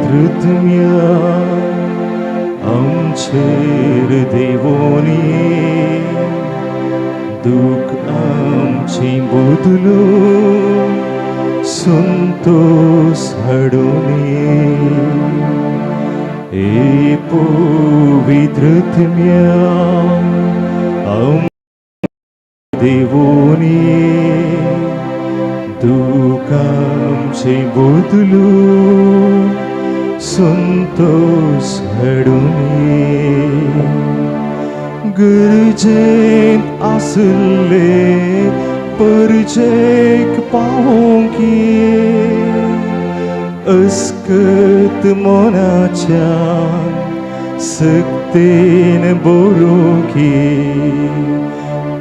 पवित्रत्म्या आमचेर देवोनी दुख आमची बदलून संतोष हाडुनी. हे पवित्रत्म्या आम देवोनी दुख आमचे बदलून संतोष हाडुनी. गरजेंत आसले परजेक पावोंक अस्कत मनाच्यान सक्तेन बरोवंक.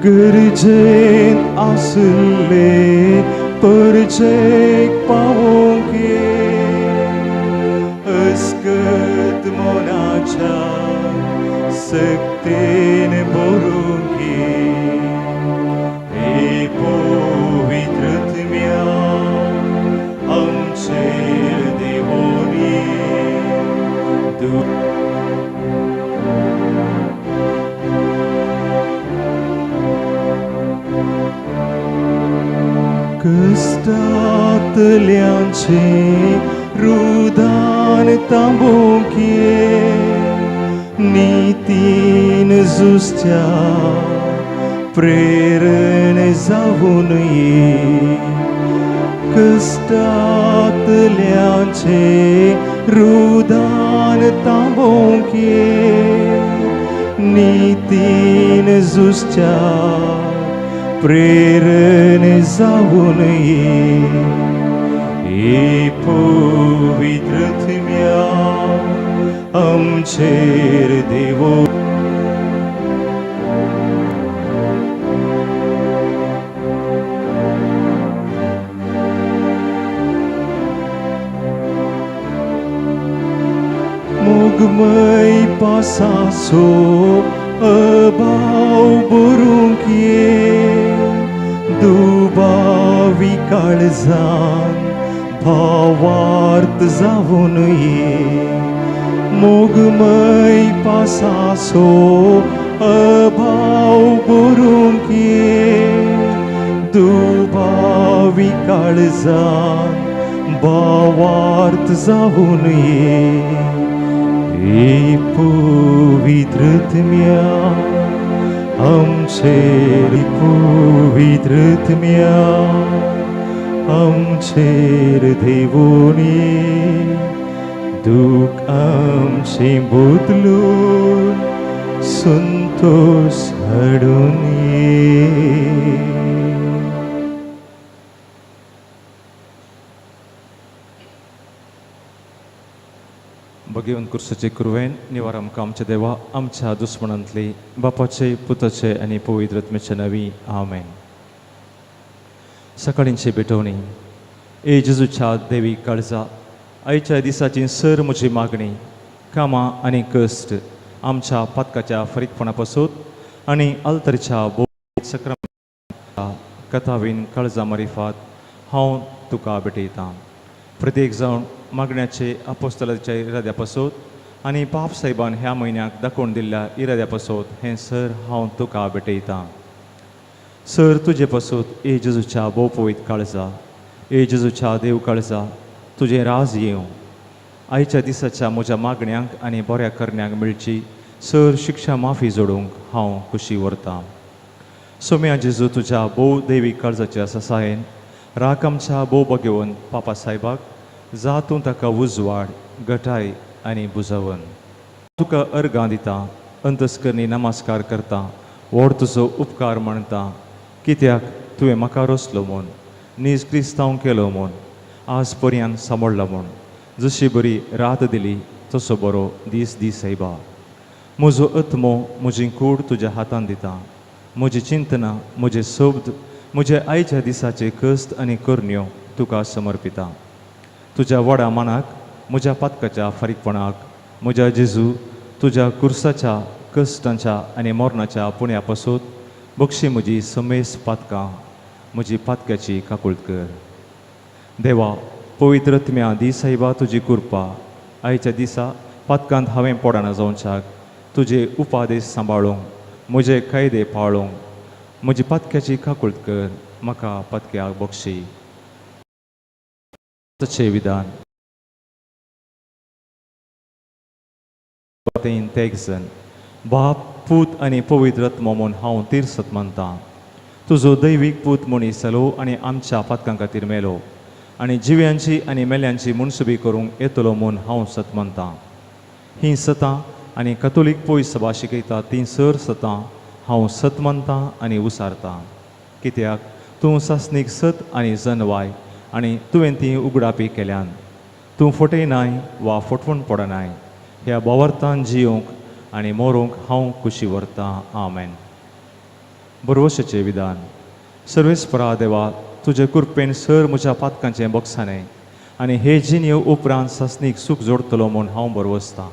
गरजेंत आसले परजेक पावोंक अस्कत मनाच्यान सक्तेन बरोवंक. हे पवित्रत्म्या आमचेर देवोनी कश्टांतल्यांचे रुदान तांबोंक, नितीन झुजच्या प्रेरण जावन ये. कश्टांतल्यांचे रुदान तांबोंक, नितीन झुजच्या प्रेरण जावन ये. हे पवित्रत्म्या आमचेर देवो मोगमय पासाचो अभाव बरूंक ये, दुबावी काळजान भावार्थ जावन ये. मोगमय पासाचो अभाव बरूंक ये, दुबावी काळजान भावार्थ जावन ये. हे पवित्रत्म्या आमचेर पवित्रत्म्या आमचेर देवोनी दुख आमचे बदलून संतोष हाडून ये. भगवंत कुर्साचे कुरवेन निवार आमकां आमच्या देवा आमच्या दुस्मनांतली बापाचे पुताचे आनी पवित्र आत्म्याचे नांवी आमेन. सकाळींची भेटवणी. ए जेजूच्या देवी काळजा, आयच्या दिसाची सर म्हजी मागणी कामां आनी कश्ट आमच्या पातकाच्या फारीकपणा पासून आनी अल्तरच्या भोव सक्रमा कथावीन काळजा मारिफात हांव तुका भेटयतां. प्रत्येक जावन मागण्याचे अपोस्तलाच्या इराद्या पासून आनी पाप साहेबान ह्या म्हयन्याक दाखोवन दिल्ल्या इराद्या पासून हें सर हांव तुका भेटयतां. सर तुजे पासून ए जेजूच्या भोव पवित्र काळजा, ए जेजूच्या देव काळजा, तुजें राज येवं. आयच्या दिसाच्या म्हज्या मागण्यांक आनी बऱ्या करण्यांक मेळची सर शिक्षा माफी जोडूंक हांव खुशी व्हरतां. सोम्या जेजू, तुज्या भोव देवी काळजाच्या ससायेन राख आमच्या भोव भाग्यवंत पापा साहेबाक, जा तूं ताका उजवाड गटाय आनी बुजवन. तुका अर्गां दिता, अंतस्करणी नमस्कार करता, व्हड तुजो उपकार मानता, कित्याक तुवें म्हाका रचलो म्हूण, नीज क्रिस्तांव केलो म्हूण, आज पर्यान सांबाळ्ळा म्हूण, जशी बरी रात दिली तसो बरो दीस दी सायबा. म्हजो आत्मो म्हजी कूड तुज्या हातान दिता. म्हजी चिंतनां, म्हजे शब्द, म्हजे आयच्या दिसाचे कश्ट आनी करण्यो तुका समर्पिता. तुज्या व्हडा मानाक, म्हज्या पातकाच्या फारीकपणाक, म्हज्या जेजू, तुज्या कुर्साच्या कश्टांच्या आनी मरणाच्या पुण्या पासून बक्षी म्हजी समेस पातकां, म्हजी पातक्याची काकूळट कर. देवा, पवित्र आत्म्या दी सायबा तुजी कृपा. आयच्या दिसा पातकांत हांवें पोडना जावच्याक तुजे उपादेश सांबाळूंक म्हजे कायदे पाळूंक म्हजी पातक्याची काकूळत कर म्हाका पातक्याक बक्षी. तशें विधान तेगसन बाप पूत आनी पवित्र आत्मो म्हूण हांव तीर्सत मानतां. तुजो दैवीक पूत मनीस जालो आनी आमच्या पातकां खातीर मेलो आनी जिव्यांची आनी मेल्यांची मुनसुबी करूंक येतलो म्हूण हांव सत मानतां. हीं सतां आनी कथोलीक पयस सभा शिकयता तीं सर सतां हांव सत मानतां आनी उसारतां. कित्याक तूं सासणीक सत आनी जनवाय आनी तुवें ती उगडापी केल्यान. तूं फटयनाय वा फटवण पडनाय. ह्या भावार्थान जियोंक आनी मोरोंक हांव खुशी व्हरतां. आमेन. बरवशेचें विधान. सर्वेस्परा देवा तुजे कृपेन सर म्हज्या पातकांचें बक्षाणें आनी हे जिणये उपरांत सासणीक सूख जोडटलो म्हूण हांव बरवसतां.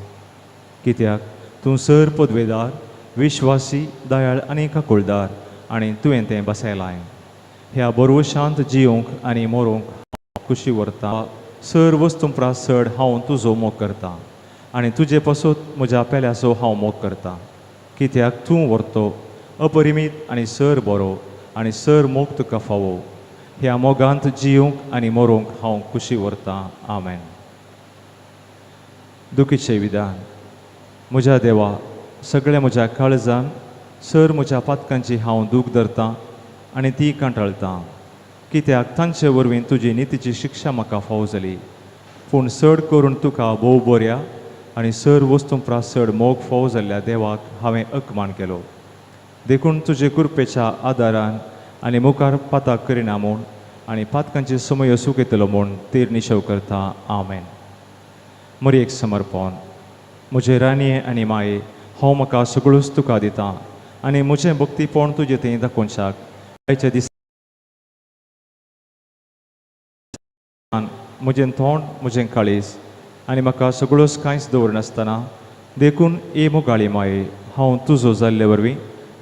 कित्याक तूं सर पदवेदार विश्वासी दयाळ आनी काकुळदार आनी तुवें तें बसयलां. ह्या बरवशांत जियोंक आनी मोरोंक हांव खुशी व्हरतां. सर वस्तूं प्रास चड हांव तुजो मोग करतां आनी तुजे पासत म्हज्या पेल्याचो हांव मोग करतां. कित्याक तूं व्हरतो अपरिमीत आनी सर बरो आनी सर मोग तुका फावो. ह्या मोगांत जियोंक आनी मोरोंक हांव खुशी व्हरतां. आमेन. दुखीचें विधान. म्हज्या देवा सगळ्या म्हज्या काळजान सर म्हज्या पातकांची हांव दूख धरतां आनी ती कांटाळटां. कित्याक तांचे वरवीं तुजी नितीची शिक्षा म्हाका फावो जाली. पूण चड करून तुका भोव बऱ्या आनी सर वस्तूं प्रास चड मोग फावो जाल्ल्या देवाक हांवें अकमान केलो. देखून तुजे कृपेच्या आदारान आनी मुखार पाताक करिना म्हूण आनी पातकांची समय सुकयतलो म्हूण तीर निशेव करता. आमेन. मरयेक समर्पण. म्हजे राणये आनी माये हांव म्हाका सगळोच तुका दितां आनी म्हजें भक्तीपण तुजें थंय दाखोवच्याक आयच्या दिसान म्हजें तोंड म्हजें काळीज आनी म्हाका सगळोच कांयच दवरनासतना देखून ए मोगाळी माये हांव तुजो जाल्ले वरवीं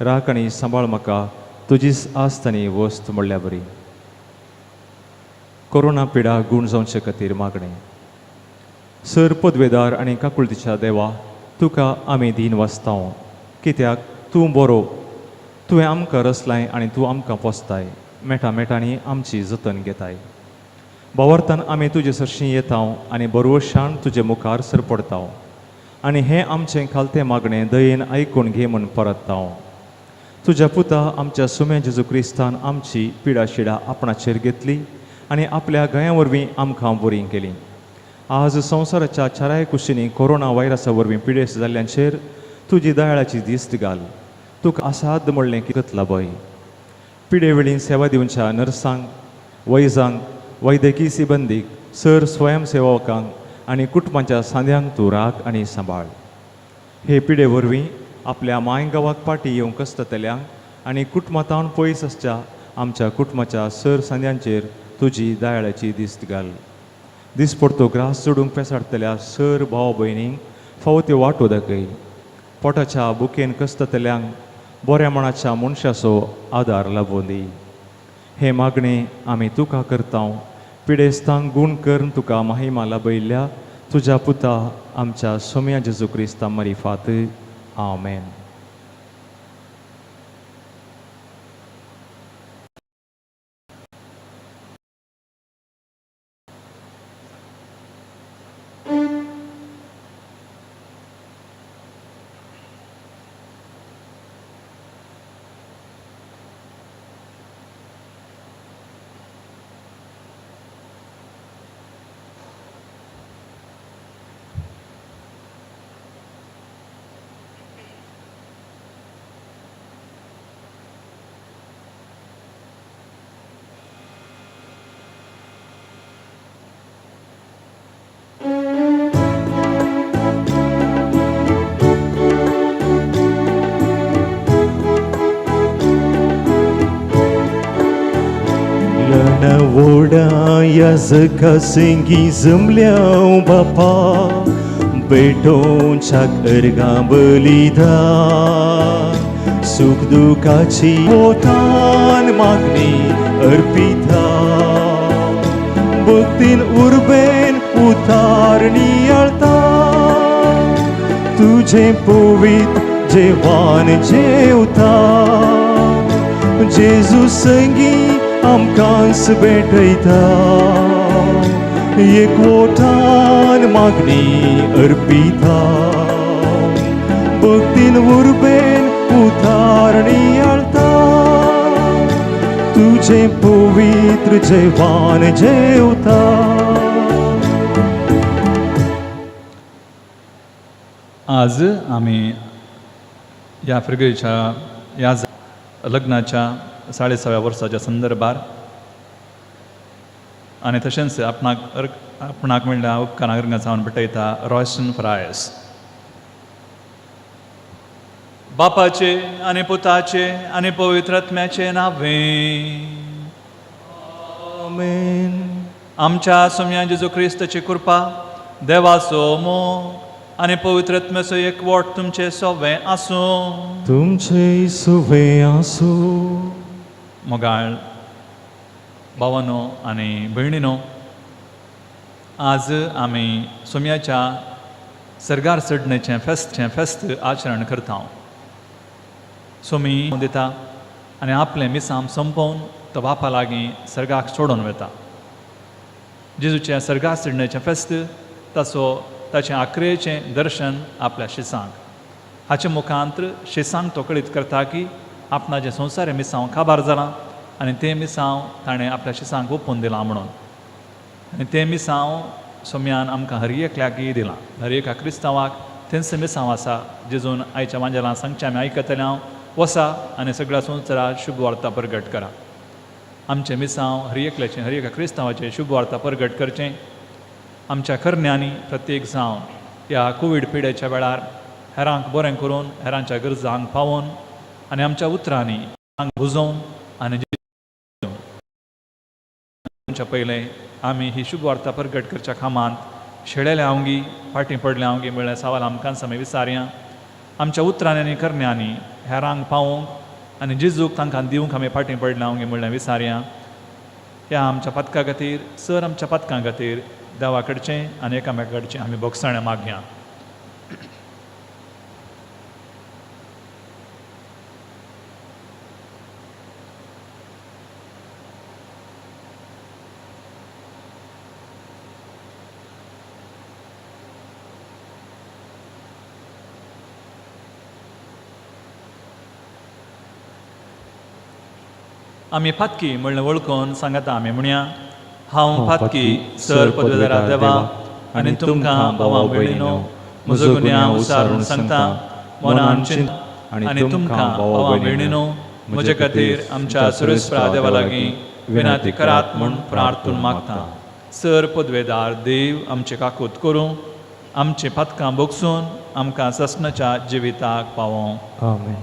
राख आनी सांबाळ म्हाका तुजीच आस्त आनी वस्त म्हणल्या बरी. कोरोना पिडा गूण जावचे खातीर मागणें. सर पदवेदार आनी काकुळतीच्या देवा तुका आमी दीन वाचतांव. कित्याक तूं बरो तुवें आमकां रचलाय आनी तूं आमकां पोसताय मेटा मेटांनी आमची जतन घेताय. भावार्थान आमी तुजे सरशीं येतांव आनी बरवशान तुजे मुखार सरपडतांव आनी हें आमचें खालतें मागणें दयेन आयकून घे म्हूण परततांव. तुज्या पुता आमच्या सुम्या जेजू क्रिस्तान आमची पिडा शिडा आपणाचेर घेतली आनी आपल्या गया वरवीं आमकां बरीं केली. आज संवसाराच्या चाराय कुशींनी कोरोना व्हायरसा वरवीं पिडेस्त जाल्ल्यांचेर तुजी दयाळाची दिस्त घाल. तुका आसाद म्हणलें कितला भंय. पिडे वेळी सेवा दिवच्या नर्सांक वैजांक वैद्यकीय सिबंदीक सर स्वयंसेवकांक आनी कुटुंबाच्या सांद्यांक तूं राख आनी सांबाळ. हे पिडे वरवीं आपल्या मांय गांवाक पाटी येवंक आसतल्यांक आनी कुटुंबांतावन पयस आसच्या आमच्या कुटुंबाच्या सर सांद्यांचेर तुजी दयाळाची दिस्त घाल. दिसपडतो ग्रास जोडूंक पेसाडटल्या सर भाव भयणींक फावो त्यो वाटो दाखय. पोटाच्या बुकेन कसतल्यांक बऱ्या मनाच्या मनशाचो आदार लाबूं दी. हें मागणें आमी तुका करतांव पिडेस्तांक गूण करून तुका महिमा लाभयल्ल्या तुज्या पुता आमच्या सोम्या जेजू क्रिस्ता मरिफात. आमेन. याजकासिंगी जमल्या बापा बेटोंच्याक अर्गां बलिदान सुख दुखाची ओतान मागणी अर्पिता भक्तीन उर्बेन उतार नियाळता तुझें पवित्र जेवण जेवता जेजू संगी आमकांच भेटयता एकवटान मागणी अर्पिता भक्तीन उर्बेन उतार नियाळता तुझें पवित्र जेवण जेवता. आज आमी ह्या फिरगेच्या ह्या लग्नाच्या 6.5व्या वर्साच्या संदर्भार आनी तशेंच आपणाक आपणाक म्हणल्यार उपकारां रंगा जावन भेटयता रॉयसन फ्रायस. बापाचे आनी पुताचे आनी पवित्र आत्म्याचे नावे. आमेन. आमच्या सोम्या जेजू क्रिस्ताची कृपा, देवाचो मोग आनी पवित्र आत्म्याचो एकवट तुमचे सोवे आसूं. तुमचे सुवे आसूं. मोगाळ भावानो आनी भयणीनो, आज आमी सोम्याच्या सर्गार चडणेचें फेस्त आचरण करता. सोमी दिता आनी आपलें मिसाम संपोवन तो बापा लागीं सर्गाक सोडून वता. जेजूचें सर्गार चडणेचें फेस्त ताचो ताचें आक्रेचें दर्शन आपल्या शिसांक, हाचे मुखांत शिसांक तो कळीत करता की आपणाचें संवसार मिसांव काबार जालां आनी तें मिसांव ताणें आपल्या शिसांक ओपून दिलां म्हणून. आनी तें मिसांव सोम्यान आमकां हर एकल्याकय दिलां, हर एका क्रिस्तांवाक तेंच मिसांव आसा. जेजून आयच्या वांजेलां सांगचें आमी आयकतले हांव, वसा आनी सगळ्या संवसाराक शुभ वार्ता प्रगट करा. आमचें मिसांव हर एकल्याचें, हर एका क्रिस्तांवाचें शुभ वार्ता प्रगट करचें. आमच्या करण्यांनी प्रत्येक जावन ह्या कोवीड पिडेच्या वेळार हेरांक बरें करून, हेरांच्या गरजांक पावोवन आनी आमच्या उतरांनी बुजोवन आनी आमच्या पयलें आमी ही शुभ वार्ता प्रगट करच्या कामांत शेळेले हांवगी, फाटीं पडले हांवगी म्हळ्यार सवाल आमकां आमी विचारया. आमच्या उतरांनी आनी करण्यांनी हेरांक पावोवंक आनी जेजूक तांकां दिवंक आमी फाटीं पडले हांवगी म्हळ्यार विचारया. ह्या आमच्या पातकां खातीर, सर आमच्या पातकां खातीर देवा कडचें आनी एकामेका कडचें आमी भोगसाणें मागया. आमी पातकी म्हणलें वळखून सांगता आमी म्हणया, हांव पातकी सर पदवेदारा देवा आनी तुमकां भावा भयणीनो म्हजो गुन्यांव उसारून सांगता, मनान चिंत आनी तुमकां भावा भयणीनो म्हजे खातीर आमच्या सुरेस्परा देवा लागीं विनंती करात म्हूण प्रार्थून मागता. सर पदवेदार देव आमचे काकूत करूं, आमचे पातकां भोगसून आमकां ससनाच्या जिविताक पावों. आमेन.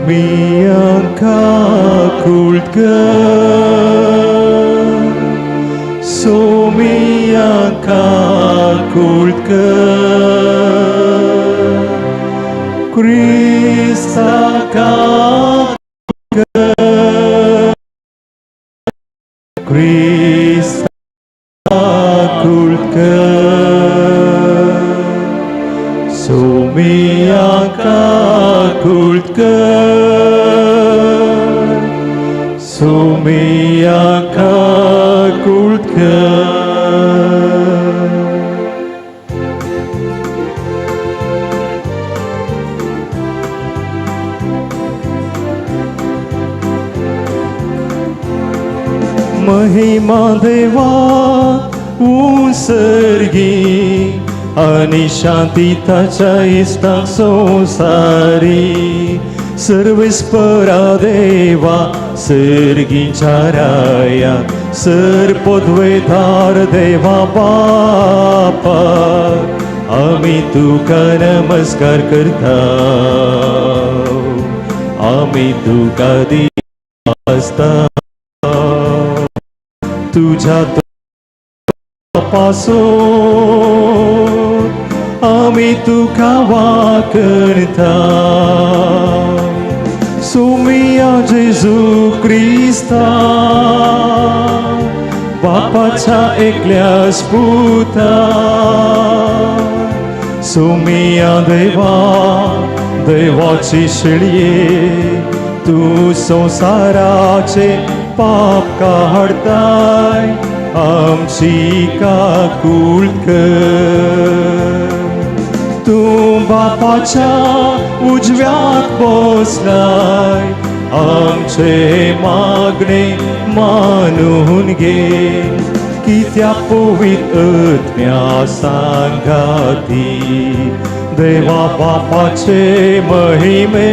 Somianca cultcă, Somianca cultcă, Christa cultcă, Christa cultcă, Somianca cultcă, Somianca cultcă. महिमा देवा उंसर्गी आनी शांती ताच्या इश्टांक संवसारी. सर्वेस्परा देवा सर्गीच्या राया सर पदवेदार देवा बापा आमी तुका नमस्कार करता, आमी तुका दिसता तुझ्या पासून आमी तुका वाकणता. सुमिया जेजू क्रिस्ता बापाच्या एकल्याच पुता, सुमिया देवा देवाची शेळये, तूं संवसाराचे पाप काडताय, आमची काकूळ कर. तूं बापाच्या उजव्याक बसलाय, आमचे मागणे मानून घे, कित्या पवित्र आत्म्या सांगाती देवा बापाचे महिमे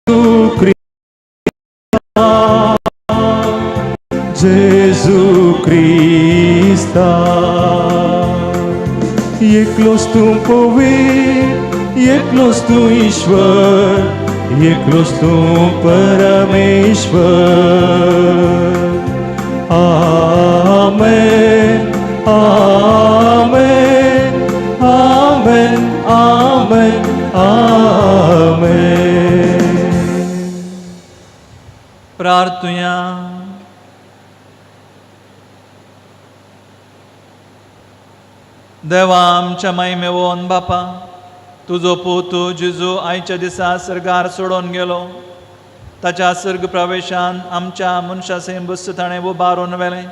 तू क्रिस्ता जेजू क्रिस्ता. एकलोच तूं पवित्र, एकलोच तूं ईश्वर, एकलोच तूं परमेश्वर. आमेन आमेन आमेन आमेन आमेन. प्रार्थुया. देवा आमच्या मायमेवोन बापा, तुजो पूत जेजू आयच्या दिसा सर्गार सोडून गेलो. ताच्या सर्ग प्रवेशान आमच्या मनशा बस ताणें उबारून व्हेलें.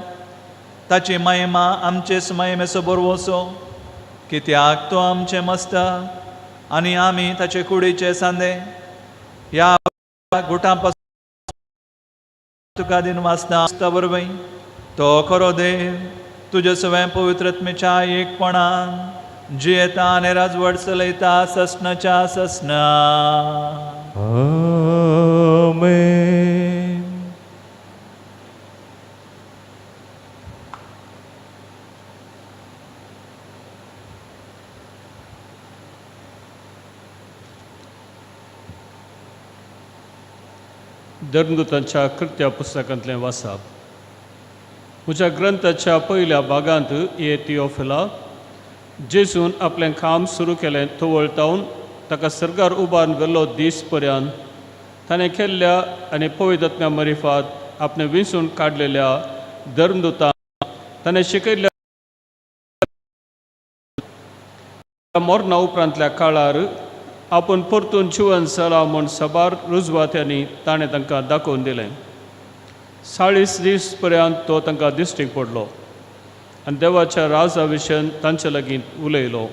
ताची महिमा आमचेच महिमेचो बरवसो, कित्याक तो आमचें मस्त आनी आमी ताचे कुडीचे सांदे. ह्या गुटां पासून तुका दिन वाचता वरवीं तो खरो देव तुजे सवें पवित्रत्मेच्या एकपणान जियेता आनी राजवट चलयता ससनाच्या ससना. आमेन. धर्मदूतांच्या कृत्या पुस्तकांतलें वाचप. म्हज्या ग्रंथाच्या पयल्या भागांत ये थियोफिला, जेजून आपलें काम सुरू केलें तवळतावन ताका सर्गार उबारून व्हेल्लो दीस पर्यंत ताणें केल्ल्या आनी पवित्र मरिफात आपणें विंचून काडलेल्या धर्मदूतांक ताणें शिकयल्ल्या मरणा उपरांतल्या काळार आपूण परतून जिवन जाला म्हूण साबार रुजवात्यांनी ताणें तांकां दाखोवन दिलें. 40 दीस पर्यंत तो तांकां दिश्टीक पडलो आनी देवाच्या राजा विशयान तांचे लागीं उलयलो.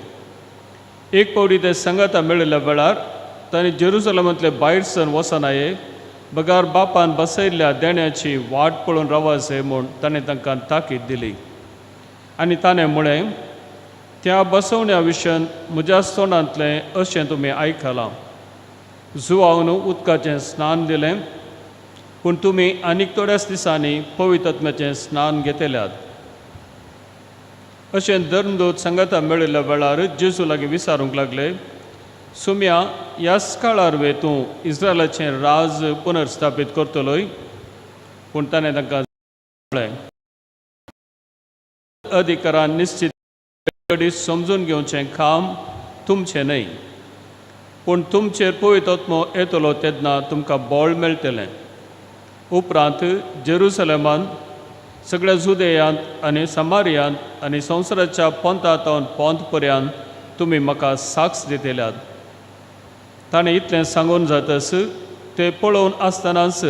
एक फावटी ते सांगाता मेळिल्ल्या वेळार तांणी जेरुसलमांतले भायर सर वचनाये बगार बापान बसयल्ल्या देण्याची वाट पळोवन रावाचे म्हूण ताणें तांकां ताकीद दिली. आनी ताणें म्हळें, त्या बसवण्या विशयान म्हज्या तोंडांतलें अशें तुमी आयकलां. जुवावन उदकाचें स्नान दिलें, पूण तुमी आनीक थोड्याच दिसांनी पवित्र स्नान घेतल्यात. अशें धर्मदूत सांगाता मेळिल्ल्या वेळार जेजू लागीं विचारूंक लागले, सुम्या, ह्याच काळार वे तूं इस्रायलाचें राज पुनर्स्थापीत करतलोय? पूण ताणें तांकां म्हळें, अधिकारान निश्चित कडेन समजून घेवचें काम तुमचें न्हय, पूण तुमचेर पवित्र आत्मो येतलो तेन्ना तुमकां बळ मेळटलें. उपरांत जेरुसलेमान, सगळ्या जुदेयांत आनी समारियांत आनी संवसाराच्या पोंता तावन पोंत पर्यंत तुमी म्हाका साक्ष दितल्यात. ताणें इतलें सांगून जातच ते पळोवन आसतनाच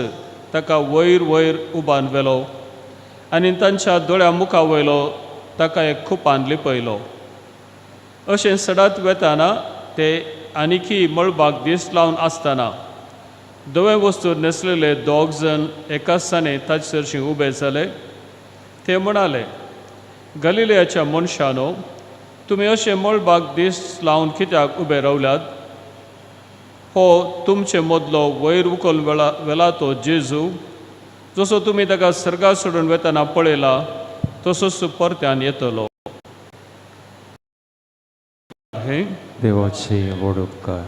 ताका वयर वयर उबान व्हेलो आनी तांच्या दोळ्या मुखा वयलो ताका एक कुपान लिपयलो. अशें सडात वेताना ते आनिकी मळबाक दीस लावन आसतना धवें वस्तू न्हेसलेले दोग जण एकाच साने ताचे सरशीं उबे जाले. ते म्हणाले, गलिलयाच्या मनशानो, तुमी अशें मळबाक दीस लावन कित्याक उबे रावल्यात? हो तुमचे मदलो वयर उखल वेळा वेला तो जेजू, जसो तुमी ताका सर्गा सोडून वेतना पळयला तसोच परत्यान येतलो. हे देवाचे व्हड उपकार.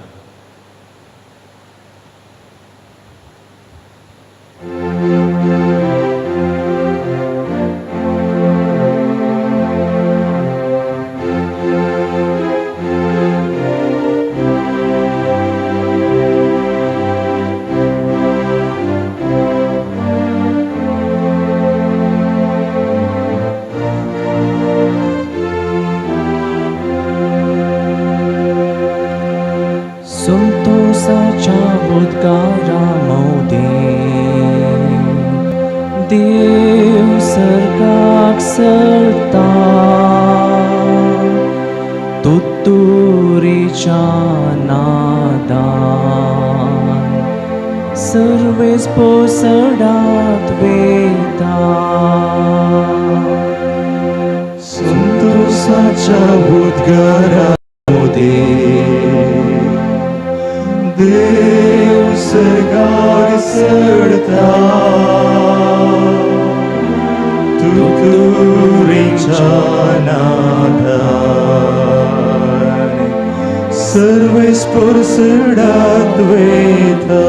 देव सर्गाक सरता तुतुरीच्या नादान सर्वेस पोसडात वेता. संतोषाच्या उद्गारामध्ये देव सर्गार चढता, तुतुरीच्या नादान सर्वेस पोरसडात वेता.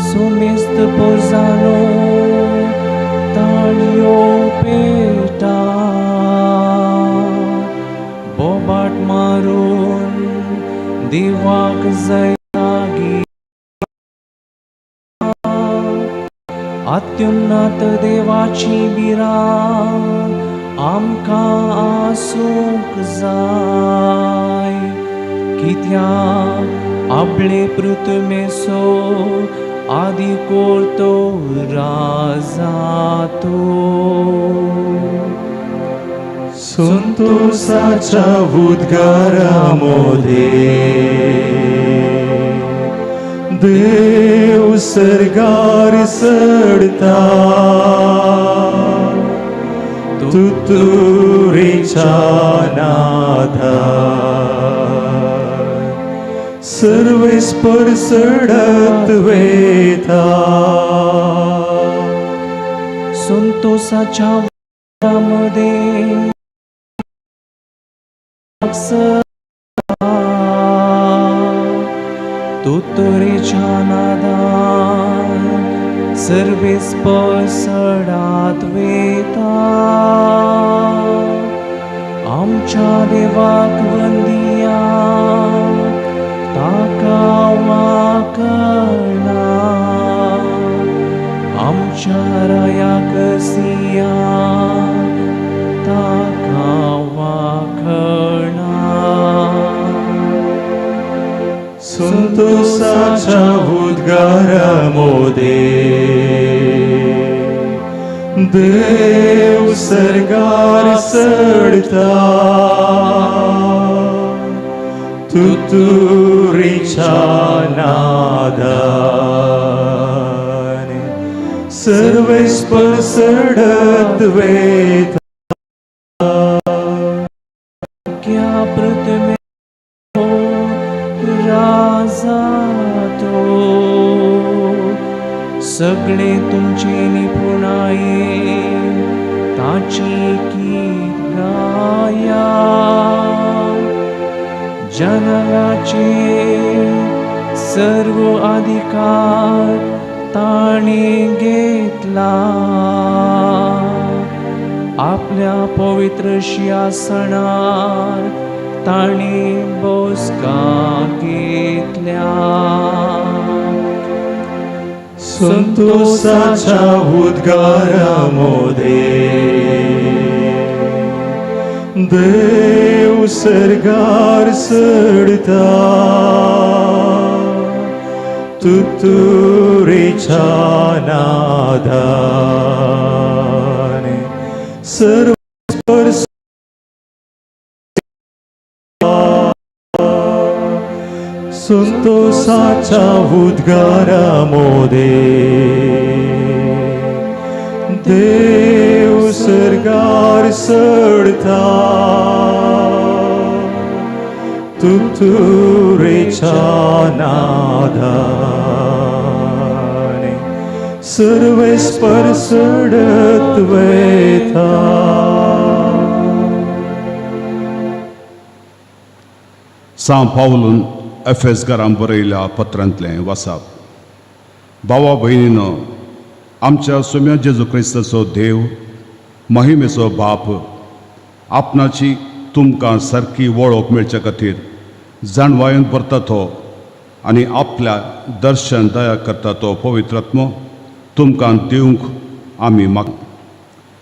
सुमेस्त पोरसानो ताळयो पेटा, बोबाट मारून देवाक जयतागी. अत्युन्नत देवाची भिरांत आमकां आसूंक जाय, कित्याक आपले पृथ्वेसो आदी कोरतो राजा तो. संतोषाच्या उद्गारामध्ये देव सर्गार चढता, तुतुरीच्या नादान सर्वेस परसडत वेता. संतोषाच्या मध्ये तुतुरीच्या नादान सर्वेस पसडात वेता. आमच्या देवाक वंदिया, ताका वाकणा, आमच्या रायाक सिया, ताका वाकणा. संतोषाच्या उद्गारामध्ये देव सर्गार चढता, तुतुरीच्या नादान सर्वेस परसडत वेता. क्या पृथ्वी राजा तो, सगळे तुमचे निपुणाये ताची गीत गाया. जनगाचे सर्व अधिकार ताणे घेतला, आपल्या पवित्र शिंहासनार ताणे बसका घेतल्या. संतोषाच्या उद्गारामध्ये देव सर्गार चढता, तुतुरीच्या नादान सर्व स्पर्श संतोषाच्या उद्गारामध्ये देव सर्गार चढता, तुतुरीच्या नादान सर्वेस परसडत वेता. सांव पावलून एफेसकारांक बरयल्या पत्रांतलें वासाप. भावा भयणीनो, आमच्या सोम्या जेजू क्रिस्ताचो देव, महिमेचो बाप, आपणाची तुमकां सारकी वळख मेळचे खातीर जाणवायेन भरता तो आनी आपल्या दर्शन दया करता तो पवित्र आत्मो तुमकां दिवंक आमी माग.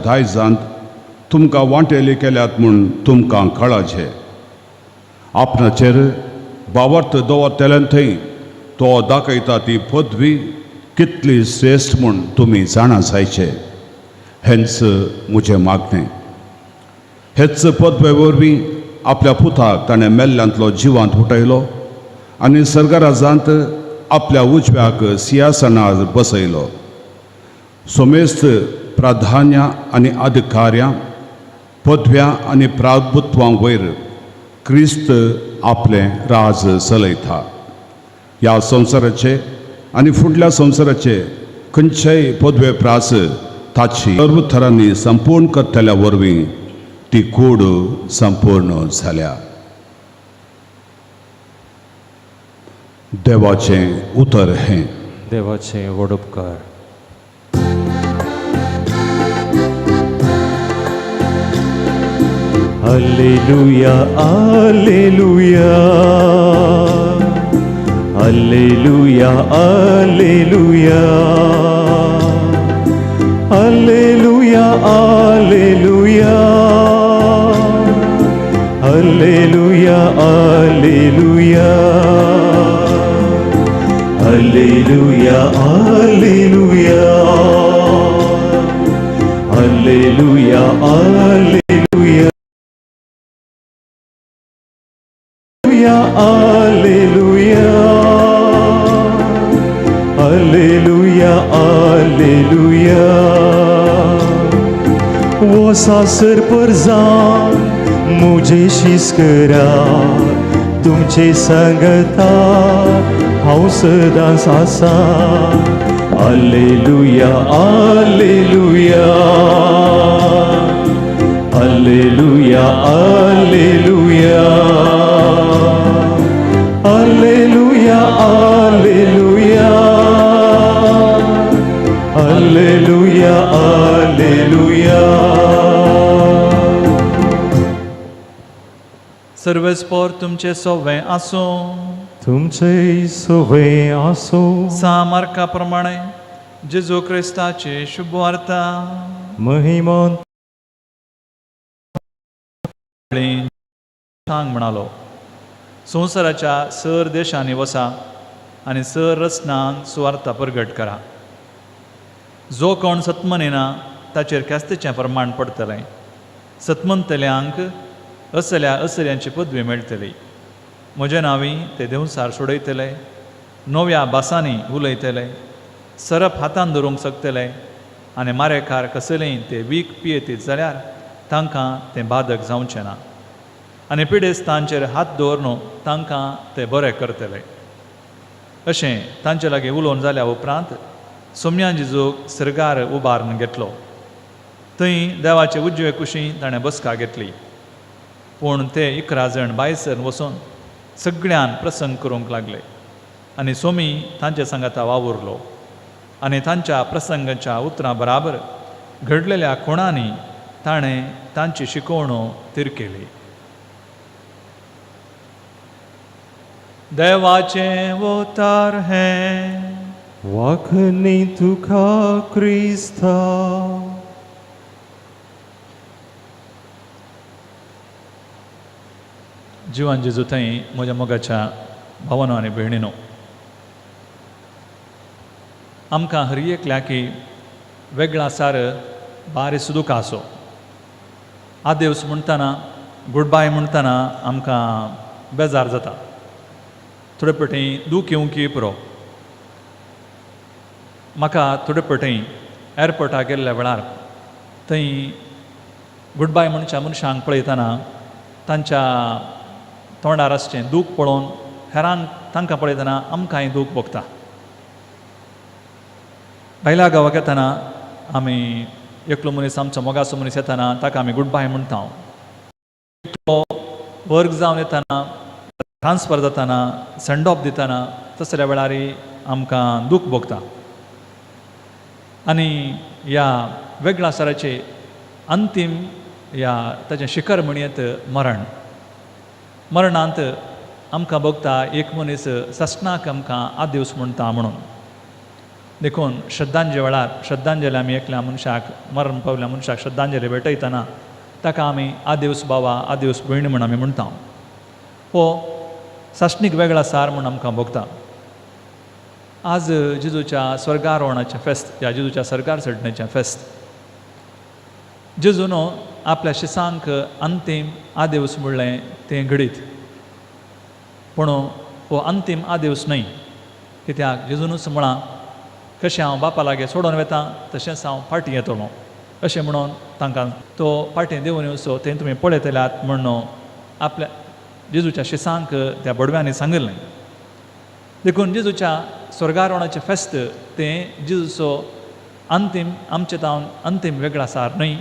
दायजांत तुमकां वांटेली केल्यात म्हूण तुमकां कळाचे. आपणाचेर भावार्थ दवरतल्यान थंय तो दाखयता ती पदवी कितली श्रेश्ठ म्हूण तुमी जाणा जायचे हेंच म्हजें मागणें. हेच पदवे वरवीं आपल्या पुताक ताणें मेल्ल्यांतलो जिवांत उठयलो आनी सर्गराजांत आपल्या उजव्याक सिंहासनार बसयलो. सोमेस्त प्राधान्यां आनी अधिकाऱ्यां, पदव्यां आनी प्राभुत्वां वयर क्रिस्त आपलें राज चलयता. ह्या संवसाराचे आनी फुडल्या संवसाराचे खंयचेय पदवे प्रास ताची सर्व थरांनी संपूर्ण करतल्या वरवीं ती कूड संपूर्ण जाल्या. देवाचें उतर हें. देवाचें व्हड उपकार. Alleluia, alleluia, alleluia, alleluia, alleluia, alleluia, alleluia, alleluia, alleluia, alleluia, alleluia, alleluia, alleluia, alleluia, alleluia. वसा परजान मुझे शिस्करा, तुमचे संगता हांव सदांच आसा. Alleluia, alleluia, alleluia, alleluia, alleluia, alleluia, alleluia, alleluia. सर्वेस्पोर तुमचे सोवे आसूं. तुमचे सोवे आसो. सा मार्का प्रमाणे जेजू क्रिस्ताची शुभवार्ता. महिमा. सांग म्हणालो, संवसाराच्या सर देशांनी वसा आनी सर रचनांक सुवार्ता परगट करा. जो कोण सतमनिना ताचेर ख्यास्तीचें प्रमाण पडटलें, सतमनतल्यांक असल्या असल्यांची पदवी मेळटली. म्हज्या नांवी ते देंवसार सोडयतले, नव्या भासांनी उलयतले, सरप हातान धरूंक शकतले आनी मारेकार कसलेंय ते वीख पियेतीत जाल्यार तांकां तें बादक जावचें ना, आनी पिडेस्तांचेर हात दवरून तांकां ते बरे करतले. अशें तांचे लागीं उलोवन जाल्या उपरांत सोम्या जिजूक सर्गार उबारून घेतलो. थंय देवाचे उजवे कुशी ताणें बसका घेतली. पूण ते 11 जाण भायसर वचून सगळ्यान प्रसंग करूंक लागले आनी सोमी तांचे सांगाता वावुरलो आनी तांच्या प्रसंगाच्या उतरां बराबर घडलेल्या कोणांनी ताणें तांची शिकवणो तीर केली. देवाचें उतर हें. वाखणी तुका क्रिस्ता. जिवान जेजू थंय म्हज्या मोगाच्या भावानो आनी भयणीनो, आमकां हर एकल्याकी वेगळा सार बारीस दुख आसो. आदेवस म्हणटना, गुड बाय म्हणटना आमकां बेजार जाता, थोडे पटी दूख येवंक पुरो. म्हाका थोडे पटी एअरपोर्टाक गेल्ल्या वेळार थंय गुड बाय म्हणच्या मनशांक पळयतना तांच्या तोंडार आसचें दूख पळोवन हेरांक तांकां पळयतना आमकांय दूख भोगता. भायल्या गांवाक येतना आमी एकलो मनीस आमचो मोगाचो मनीस येतना ताका आमी गुड बाय म्हणटा. एकलो वर्ग जावन येतना, ट्रान्सफर जातना, सेंड ऑफ दितना तसल्या वेळार आमकां दूख भोगता. आनी ह्या वेगळ्या साराचे अंतीम ह्या ताचें शिखर म्हणयेत मरण. मरणांत आमकां भोगता एक मनीस ससनाक आमकां आदिवस म्हणटा म्हणून. देखून श्रद्धांजली वेळार श्रद्धांजली आमी एकल्या मनशाक, मरण पावल्या मनशाक श्रद्धांजली भेटयतना ताका आमी आदिवस बाबा, आदिवस भयण म्हूण आमी म्हणटा. हो सासणीक वेगळा सार म्हूण आमकां भोगता. आज जेजूच्या स्वर्गारोहणाचें फेस्त, ह्या जेजूच्या सर्गार चडण्याचें फेस्त. जेजून आपल्या शिसांक अंतीम आदेवस म्हणलें तें घडीत, पूण हो अंतीम आदेवस न्हय. कित्याक जेजूनच म्हळां, कशें हांव बापा लागीं सोडून वता तशेंच हांव फाटीं येतलो अशें म्हणून तांकां तो फाटीं देंवून येवचो तें तुमी पळयतल्यात म्हणून आपल्या जेजूच्या शिसांक त्या बडव्यांनी सांगिल्लें. देखून जेजूच्या स्वर्गारोहणाचें फेस्त तें जेजूचो अंतीम आमचे तावन अंतीम वेगळो आसार न्हय,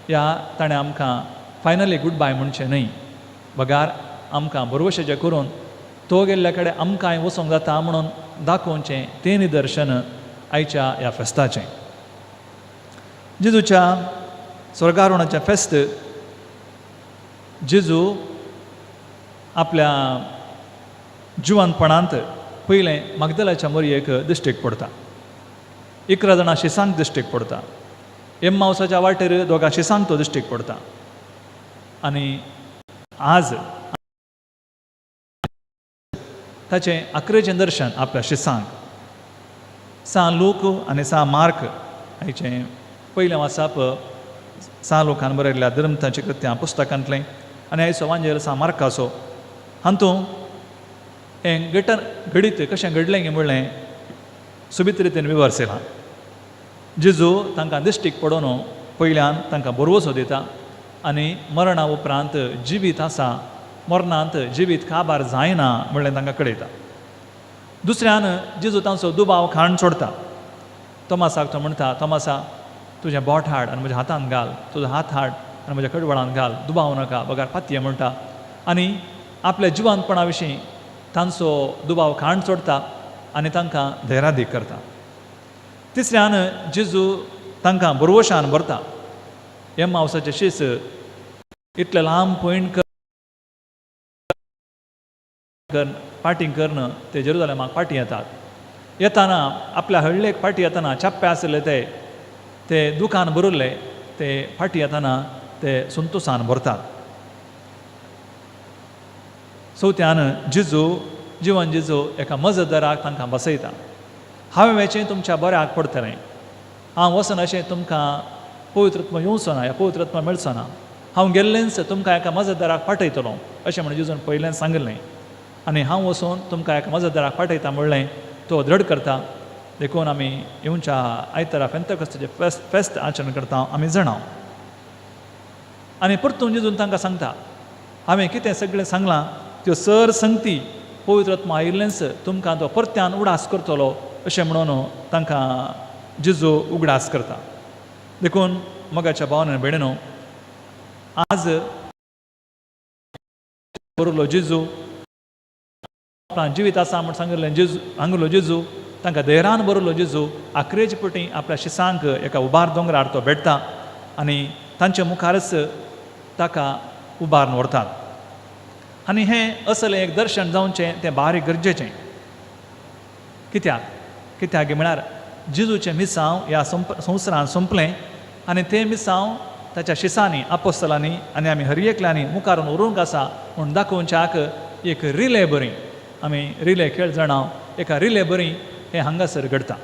ह्या ताणें आमकां फायनली गूड बाय म्हणचें न्हय, बगार आमकां भरवशेचें करून तो गेल्ल्या कडेन आमकांय वचोंक जाता म्हणून दाखोवचें तें निदर्शन आयच्या ह्या फेस्ताचें. जेजूच्या स्वर्गारोहणाचें फेस्त, जेजू आपल्या जिवनपणांत पयलें मागदलाच्या मोरयेक दिश्टीक पडता, 11 जाणां शिसांक दिश्टीक पडता, एम्मावसाच्या वाटेर दोगां शिसांक तो दिश्टीक पडता. आनी आज ताचें आकरेचें दर्शन आपल्या शिसांक. सा लूक आनी सा मार्क हाचें पयलें वाचप सा लुकान बरयल्ल्या धर्मताची कृत्यां पुस्तकांतलें आनी आयचो वांजेल सा मार्काचो. हातूंत हें घटन घडीत कशें घडलें गे म्हणलें सोबीत रितीन विवर्सयलां. जेजू तांकां दिश्टीक पडोवन पयल्यान तांकां भरवसो दिता आनी मरणा उपरांत जिवीत आसा, मरणांत जिवीत काबार जायना म्हणलें तांकां कळयता. दुसऱ्यान जेजू तांचो दुबाव खाण सोडता. तोमासाक तो म्हणटा, तोमासा तुजें बोट हाड आनी म्हज्या हातान घाल, तुजो हात हाड आनी म्हज्या कडवळान घाल, दुबाव नाका बगार पातये म्हणटा. आनी आपल्या जिवनपणा विशीं तांचो दुबाव खाण सोडता आनी तांकां धैरादीक करता. तिसऱ्यान जेजू तांकां भरवशान भरता. एम्मावसाचें शीस इतलें लांब पयण करून फाटीं करून ते जेरुजालेमाक फाटीं येतात. येताना आपल्या हळ्ळेक फाटीं येताना चाप्पे आशिल्ले ते ते दुकान भरिल्ले ते फाटीं येताना ते संतोसान भरतात. चवथ्यान जेजू जिवन जेजू एका मजतदाराक तांकां बसयता. हांवें वेचें तुमच्या बऱ्याक पडटलें, हांव वचना अशें तुमकां पवित्रत्म येवचो ना, ह्या पवित्रत्म मेळचो ना, हांव गेल्लेंच तुमकां एका मजतदाराक पाठयतलो अशें म्हणून जेजून पयलेंच सांगिल्लें. आनी हांव वचून तुमकां एका मजतदाराक पाठयता म्हणलें तो दृढ करता. देखून आमी येवच्या आयतारा फेंतकस्ताचें फेस्त आचरण करता आमी जाणा. आनी परतून जेजून तांकां सांगता, हांवें कितें सगळें सांगलां त्यो सर संगती पवित्र आयिल्लेंच तुमकां तो परत्यान उडास करतलो अशें म्हणून तांकां जेजू उगडास करता. देखून मोगाच्या भावान आनी भयणीनो, आज बरोलो जेजू आपणां जिवीत आसा म्हूण सांगिल्लें जेजू, सांगिल्लो जेजू तांकां धैर्यान बरोलो जेजू आखरेचे पटी आपल्या शिसांक एका उबार दोंगरार तो भेटता आनी तांच्या मुखारच ताका उबारून व्हरतात. आनी हें असलें एक दर्शन जावचें तें बारीक गरजेचें. कित्याक कित्याक म्हळ्यार जेजूचें मिसांव ह्या संवसारांत सोंपलें आनी तें मिसांव ताच्या शिसांनी आपोस्तलांनी आनी आमी हर एकल्यांनी मुखार व्हरूंक आसा म्हूण दाखोवच्याक एक रिले बरी, आमी रिले खेळ जाणा, एका रिले बरी हें हांगासर घडटा.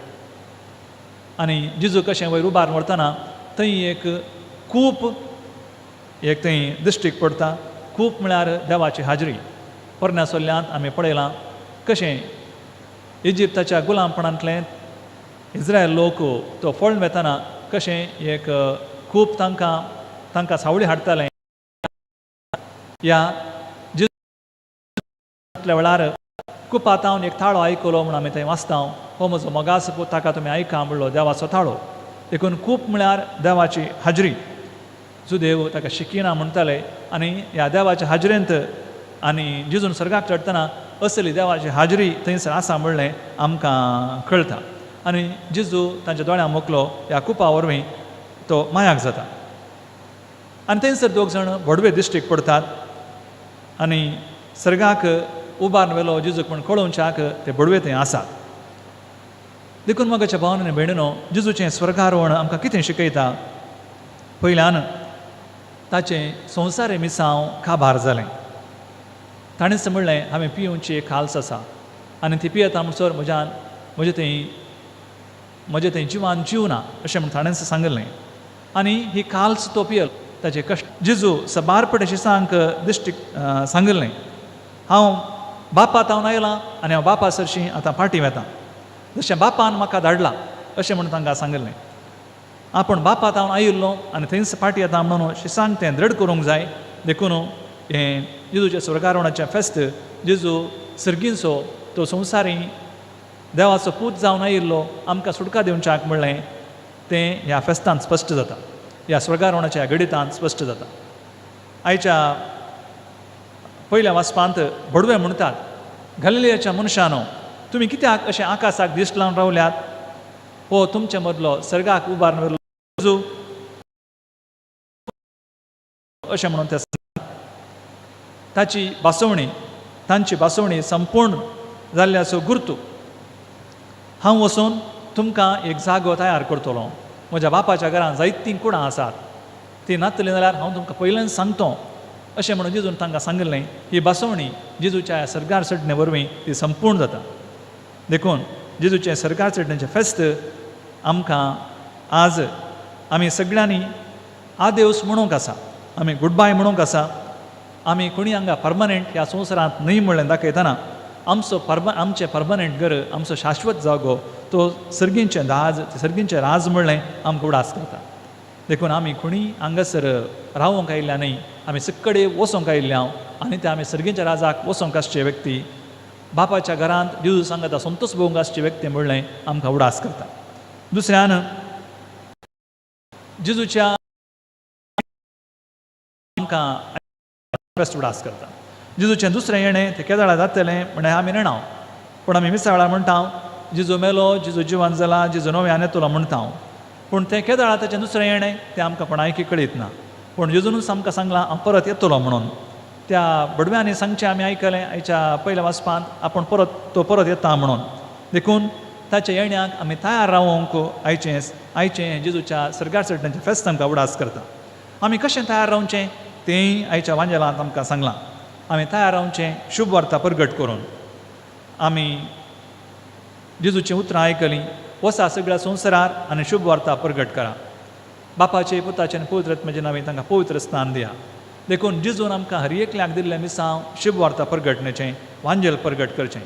आनी जेजू कशें वयर उबार व्हरतना थंय एक कूप एक थंय दिश्टीक पडटा. कूप म्हळ्यार देवाची हाजरी. पोरण्या सोल्यांत आमी पळयलां कशें इजिप्ताच्या गुलामपणांतलें इस्रायल लोक तो फळून वेतना कशें एक खूब तांकां तांकां सावळी हाडटालें. ह्या जितल्या वेळार कुपातावन एक थाळो आयकलो म्हूण आमी थंय वाचता, हो म्हजो मोगास पूत ताका तुमी आयका म्हणलो देवाचो थाळो. देखून खूब म्हळ्यार देवाची हाजरी. जुदेव ताका शिकिना म्हणटाले आनी ह्या देवाच्या हाजरेंत आनी जेजून स्वर्गाक चडटना असली देवाची हाजरी थंयसर आसा म्हणलें आमकां कळटा. आनी जेजू तांच्या दोळ्यां मोकलो ह्या कुपा वरवीं तो मायाक जाता. आनी थंयसर दोग जाण भडवे दिश्टीक पडटात आनी सर्गाक उबारून व्हेलो जेजूक म्हूण कळोवच्याक ते भडवे थंय आसात. देखून मोगाच्या भावान आनी भयणीनो, जेजूचें स्वर्गारोहण आमकां कितें शिकयता? पयल्यान ताचें संवसारी मिसांव काबार जालें. ताणेंच म्हणलें, हांवें पियोवची एक खाल्स आसा आनी ती पियेता म्हणसर म्हज्यान म्हजे थंय म्हजे थंय जिवान जीव ना अशें म्हण ताणेंच सांगिल्लें. आनी ही काल्स तो पियल ताचे कश्ट जेजू सबारपट शिसांक दिश्टीक सांगिल्लें, हांव बापा तावन आयलां आनी हांव बापा सरशीं आतां फाटीं वेता, जशें बापान म्हाका धाडला अशें म्हण तांकां सांगिल्लें. आपूण बापा तावन आयिल्लो आनी थंयच फाटीं येता म्हणून शिसांक तें दृढ करूंक जाय. देखून हें जेजूचें स्वर्गारोहणाचें फेस्त, जेजू सर्गींचो तो संवसारी देवाचो पूत जावन आयिल्लो आमकां सुटका दिवच्याक म्हणलें तें ह्या फेस्तांत स्पश्ट जाता, ह्या स्वर्गारोहणाच्या घडितांत स्पश्ट जाता. आयच्या पयल्या वाचपांत भडवे म्हणटात, गलिलियाच्या मनशानो तुमी कित्याक अशें आकाशाक दिश्ट लावन रावल्यात? हो तुमचे मदलो सर्गाक उबारून व्हेल्लो जेजू अशें म्हणून ते ताची भासोवणी, तांची भासोवणी संपूर्ण जाल्ल्याचो गुर्तू. हांव वचून तुमकां एक जागो तयार करतलो, म्हज्या बापाच्या घरांत जायतीं कुडां आसात, ती नातली जाल्यार हांव तुमकां पयल्यान सांगतो अशें म्हणून जेजून तांकां सांगिल्लें. ही भासोवणी जेजूच्या सर्गार चडणे वरवीं ती संपूर्ण जाता. देखून जेजूचें सर्गार चडण्याचें फेस्त आमकां आज आमी सगळ्यांनी आदेवस म्हणूंक आसा, आमी गुड बाय म्हणूंक आसा. आमी कोणी हांगा परमनंट ह्या संवसारांत न्हय म्हणलें दाखयतना आमचो आमचें परमनंट घर, आमचो शाश्वत जागो तो सर्गींचें दाज, सर्गींचें राज म्हणलें आमकां उडास करता. देखून आमी कोणी हांगासर रावोंक आयिल्ल्या न्हय, आमी सककडे वचोंक आयिल्ल्या आनी ते आमी सर्गींच्या राजाक वचोंक आसचे व्यक्ती, बापाच्या घरांत जेजू सांगता संतोष भोवंक आसची व्यक्ती म्हणलें आमकां उडास करता. दुसऱ्यान जेजूच्या आमकां उडास करता. जेजूचें दुसरें येणें तें केदळा जातलें म्हणलें आमी नेणाव, पूण आमी मिसाळा म्हणटा जेजू मेलो, जेजू जिवन जाला, जेजू नव्यान येतलो म्हणटा, पूण तें केदळा ताचें दुसरें येणें तें आमकां कोणायकी कळीत ना. पूण जेजूनच आमकां सांगलां हांव परत येतलो म्हणून. त्या बडव्यांनी सांगचें आमी आयकलें आयच्या पयल्या वाचपांत, आपूण परत तो परत येता म्हणून. देखून ताच्या येण्याक आमी तयार रावोंक आयचें आयचें जेजूच्या सर्गार चडण्याचें फेस्त आमकां उडास करता. आमी कशें तयार रावचें तेंय आयच्या वांजेलांत आमकां सांगलां. आमी तयार रावचें शुभ वार्ता परगट करून. आमी जेजूचीं उतरां आयकलीं, वसा सगळ्या संवसारार आनी शुभ वार्ता परगट करा, बापाचे पुताचे आनी पवित्र आत्म्याचे नांवान तांकां पवित्र स्थान दिया. देखून जेजून आमकां हर एकल्याक दिल्लें मिसांव शुभ वार्ता परगटण्याचें, वांजेल परगट करचें.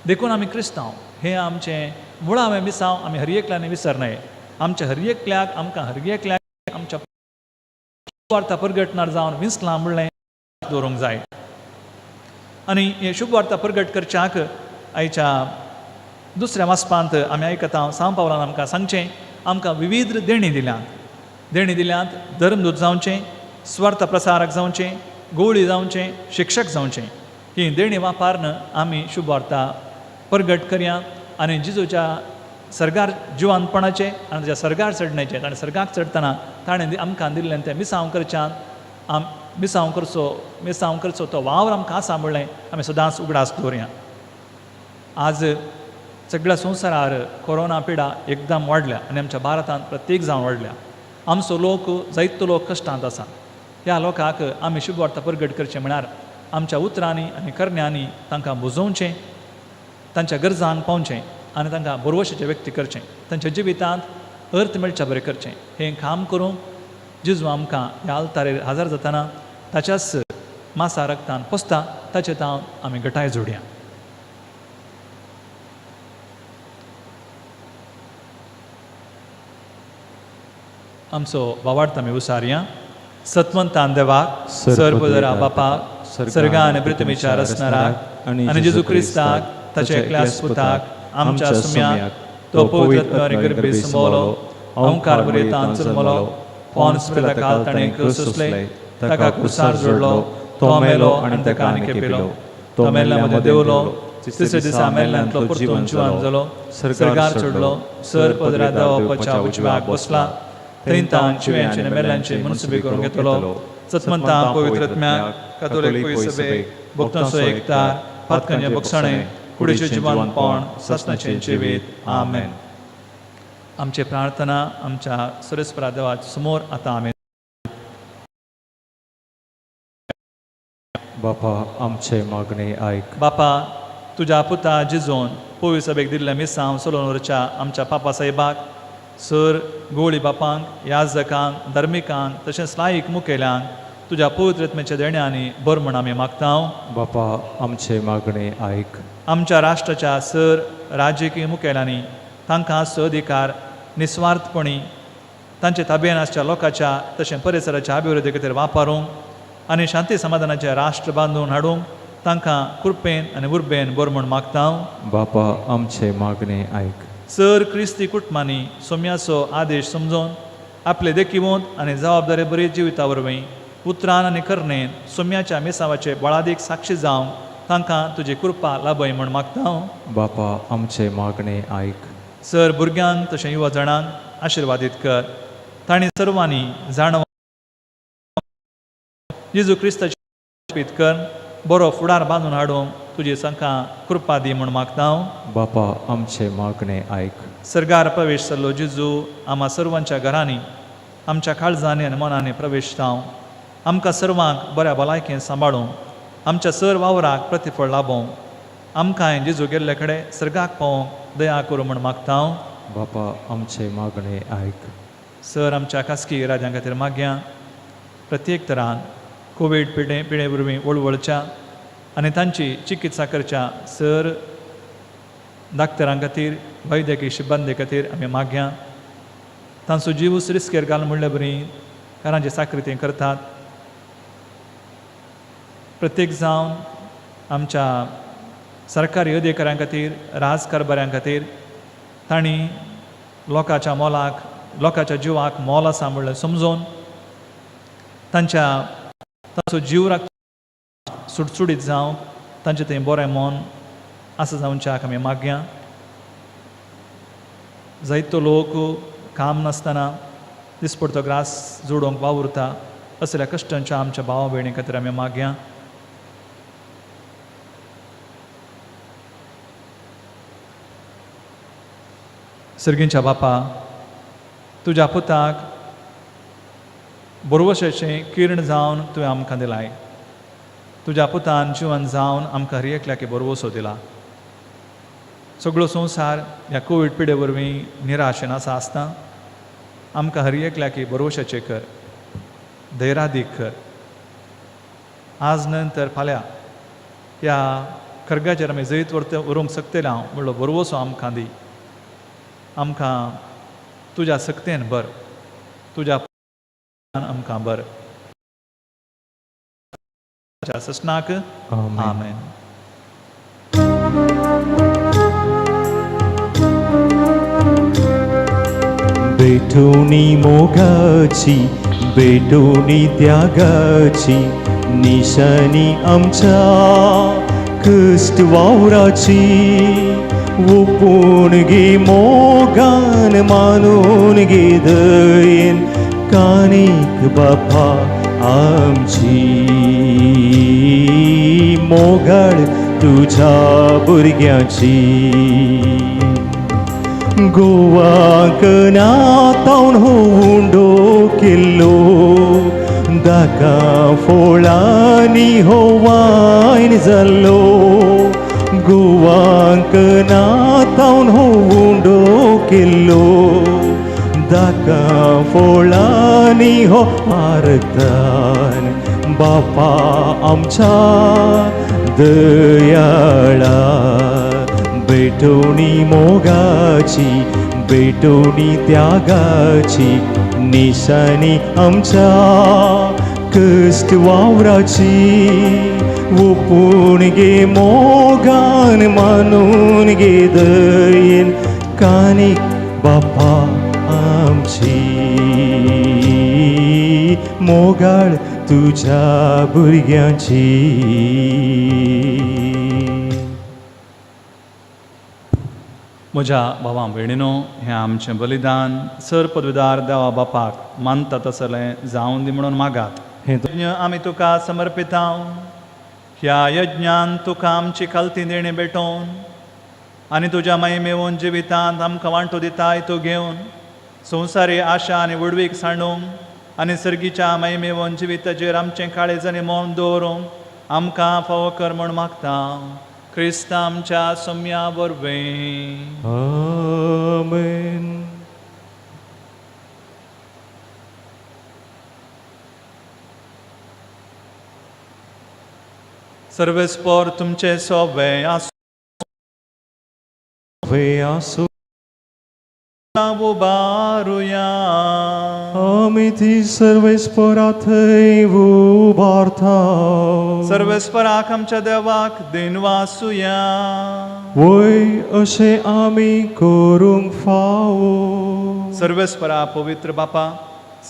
देखून आमी क्रिस्तांव हें आमचें मुळावें मिसांव आमी हर एकल्यान विसरनाय. आमच्या हर एकल्याक आमकां हर एकल्याक आमच्या वार्ता परगटणार जावन विंचलां म्हणलें दवरूंक जाय. आनी हें शुभ वार्ता परगट करच्याक आयच्या दुसऱ्या वाचपांत आमी आयकता सांव पावलान आमकां सांगचें, आमकां विविध देणी दिल्यांत, देणी दिल्यांत धर्मदूत जावचें, स्वार्थ प्रसारक जावचें, गोवळी जावचें, शिक्षक जावचें. ही देणी वापरून आमी शुभ वार्ता परगट करया आनी जेजूच्या सर्गार जिवानपणाचें आनी ताच्या सर्गार चडण्याचें, ताणें सर्गाक चडटना ताणें आमकां दिल्लें तें मिसांव करच्यान आम मिसांव करचो, मिसांव करचो तो वावर आमकां आसा म्हणलें आमी सदांच उगडास दवरया. आज सगळ्या संवसारार कोरोना पिडा एकदम वाडल्या आनी आमच्या भारतांत प्रत्येक जावन वाडल्या. आमचो लोक जायतो लोक कश्टांत आसा. ह्या लोकांक आमी शुभ वार्ता परगट करचें म्हळ्यार आमच्या उतरांनी आनी करण्यांनी तांकां बुजोवचें, तांच्या गरजांक पावचें आनी तांकां बरवशाचें व्यक्त करचें, तांच्या जिवितांत अर्थ मेळच्या बरें करचें. हें काम करूंक जेजू आमकां ह्या आल्तारेर हाजर जातना ताच्याच मासा रक्तान पोसता, ताचे तावन आमी घटाय जोडया. आमचो भावार्थ आमी उसारया. सतवंतान देवाक, सर्वदरा बापाक, सर्गान पृथ्वीच्या रचणाराक आनी जेजू क्रिस्ताक ताच्या एकल्याच पुताक आमच्या सुम्याक, तो पवित्र आत्म्यान गर्भे संभवलो, ओंकार बरयतान जल्मलो, पोन्स पिलाताकाल ताणें क्रूस सोंसलें, ताका क्रुसार जोडलो, तो मेलो आनी ताका आनी खेपिलो, तो मेल्ल्या मदें देंवलो, तिसऱ्या दिसा मेल्ल्यांतलो परतून जिवान जालो, सर्गार चडलो, सर पदरा देवाच्या उजव्याक बसला, थंय तावन जिव्यांचे आनी मेल्ल्यांचे मनसुबे करूंक येतलो. सतमंता पवित्र आत्म्याक, कातोलीक पवित्र सभेक, भक्तांचो एकतार, पातकांचें बक्षणें, कुडीचें जिवानपण, सासणाचें जिवीत. आमेन. आमची प्रार्थना आमच्या सुरेस्परा देवा समोर आतां आमी. बापा आमचे मागणे आयक. बापा तुज्या पुता जिजून पवी सभेक दिल्ल्या मिसांव चलोवन व्हरच्या आमच्या पापा साहेबाक, सर गोळी बापांक, याजकांक, धर्मिकांक तशेंच लायक मुखेल्यांक तुज्या पवित्रत्मेच्या देण्यांनी भर म्हण आमी मागता. बापा, आमचे मागणे आयक. आमच्या राष्ट्राच्या सर राजकीय मुखेल्यांनी तांकां आसचो अधिकार निस्वार्थपणी तांचे ताबेन आसच्या लोकांच्या तशें परिसराच्या अभिवृद्धी खातीर वापरूंक आनी शांती समाधानाचें राष्ट्र बांदून हाडूंक तांकां कृपेन आनी उर्बेन भर म्हूण मागता. बापा, आमचे मागणे आयक. सर क्रिस्ती कुटुंबांनी सोम्याचो आदेश समजून आपले देखिवंत आनी जबाबदारी बरी जिविता वरवीं उतरान आनी करणेन सोम्याच्या मिसावाचे बळादीक साक्षी जावंक तांकां तुजी कृपा लाभय म्हूण मागता. बापा, आमचे मागणे आयक. सर भुरग्यांक तशें युवा जाणांक आशिर्वादीत कर. तांणी सर्वांनी जाणव जेजू क्रिस्ताची अर्पीत कर बरो फुडार बांदून हाडूंक तुजी तांकां कृपा दी म्हूण मागता. बापा, आमचे मागणे आयक. सर्गार प्रवेश जाल्लो जेजू, आमा सर्वांच्या घरांनी, आमच्या काळजांनी आनी मनांनी प्रवेश जावं. आमकां सर्वांक बऱ्या भलायकेन सांबाळूं, आमच्या सर वावराक प्रतिफळ लाबोवं, आमकांय जेजू गेल्ले कडेन सर्गाक पावोवंक दया करूं म्हूण मागता. बापा, आमचे मागणे आयक. सर आमच्या खासगी इराद्यां खातीर मागया. प्रत्येक तरान कोवीड पिडे वरवीं वळवळच्या आनी तांची चिकित्सा करच्या सर डाक्टरां खातीर, वैद्यकीय शिबंदी खातीर आमी मागया. तांचो जीवूच रिस्केर घाल म्हणले बरी कारांची चाकरी ते करतात. प्रत्येक जावन आमच्या सरकारी अधिकाऱ्यां खातीर, राजकारभाऱ्यां खातीर, तांणी लोकांच्या मोलाक, लोकांच्या जिवाक मोल आसा म्हणलें समजून तांच्या तांचो जीव राख सुटसुटीत जावंक तांचें थंय बरें मन आसा जावच्याक आमी मागया. जायतो लोक काम नासतना दिसपडतो ग्रास जोडूंक वावुरता. असल्या कश्टांच्या आमच्या भावा भयणी खातीर आमी मागया. सर्गींच्या बापा, तुज्या पुताक बरवशाचें किर्ण जावन तुवें आमकां दिलाय. तुज्या पुतान जिवन जावन आमकां हर एकल्याक बरवसो दिला. सगळो संवसार ह्या कोवीड पिडे वरवीं निराशेन आसा आसता, आमकां हर एकल्याक बरवशाचें कर, धैरादीक कर. आज नंतर फाल्यां ह्या खर्गाचेर आमी जैत व्हरूंक शकतले हांव म्हणलो बरवसो आमकां दी. आमकां तुज्या सक्तेन भर, तुज्या आमकां भर. ससनाक आमेन. भेटोनी मोगाची, भेटोनी त्यागाची, निशाणी आमच्या कश्ट वावराची. ओपून गे मोगान, मानून गे दयेन, कानीक बापा आमची मोगाळ तुझ्या भुरग्याची. गोवाक नातावन हो उंडो केल्लो, दाका फोळांनी हो वायन जाल्लो. गोवाक नातावन हो उंडो केल्लो, दाका फोळांनी हो मारतान बापा आमच्या दयाळा. भेटोणी मोगाची, भेटोणी त्यागाची, निशाणी आमच्या कश्ट वावराची. ओपून गे मोगान, मानून गे दयेन, कानीक बापा आमची मोगाळ तुझ्या भुरग्यांची. म्हज्या भावा भयणीनो, हें आमचें बलिदान सर पदवीदार देवा बापाक मानता तसलें जावन दी म्हणून मागात. हें यज्ञ आमी तुका समर्पिता. ह्या यज्ञान तुका आमची खालती देणी भेटोवन आनी तुज्या महिमेवन जिवितांत आमकां वांटो दिताय तो घेवन संवसारी आशा आनी व्हडवीक सांडूंक आनी सर्गीच्या महिमेवन जिविताचेर आमचें काळीज आनी मन दवरूंक आमकां फावो कर म्हूण मागता. क्रिस्त आमच्या सोम्या वरवीं. आमेन. सर्वेस्पोर तुमचे सोबे आसूं. वे आसूं. उबारुया. आमी ती सर्वेस्परा थंय उबारता. सर्वेस्पराक आमच्या देवाक दिनवासुया. वय, अशें आमी करूंक फावो. सर्वेस्परा, पवित्र बापा,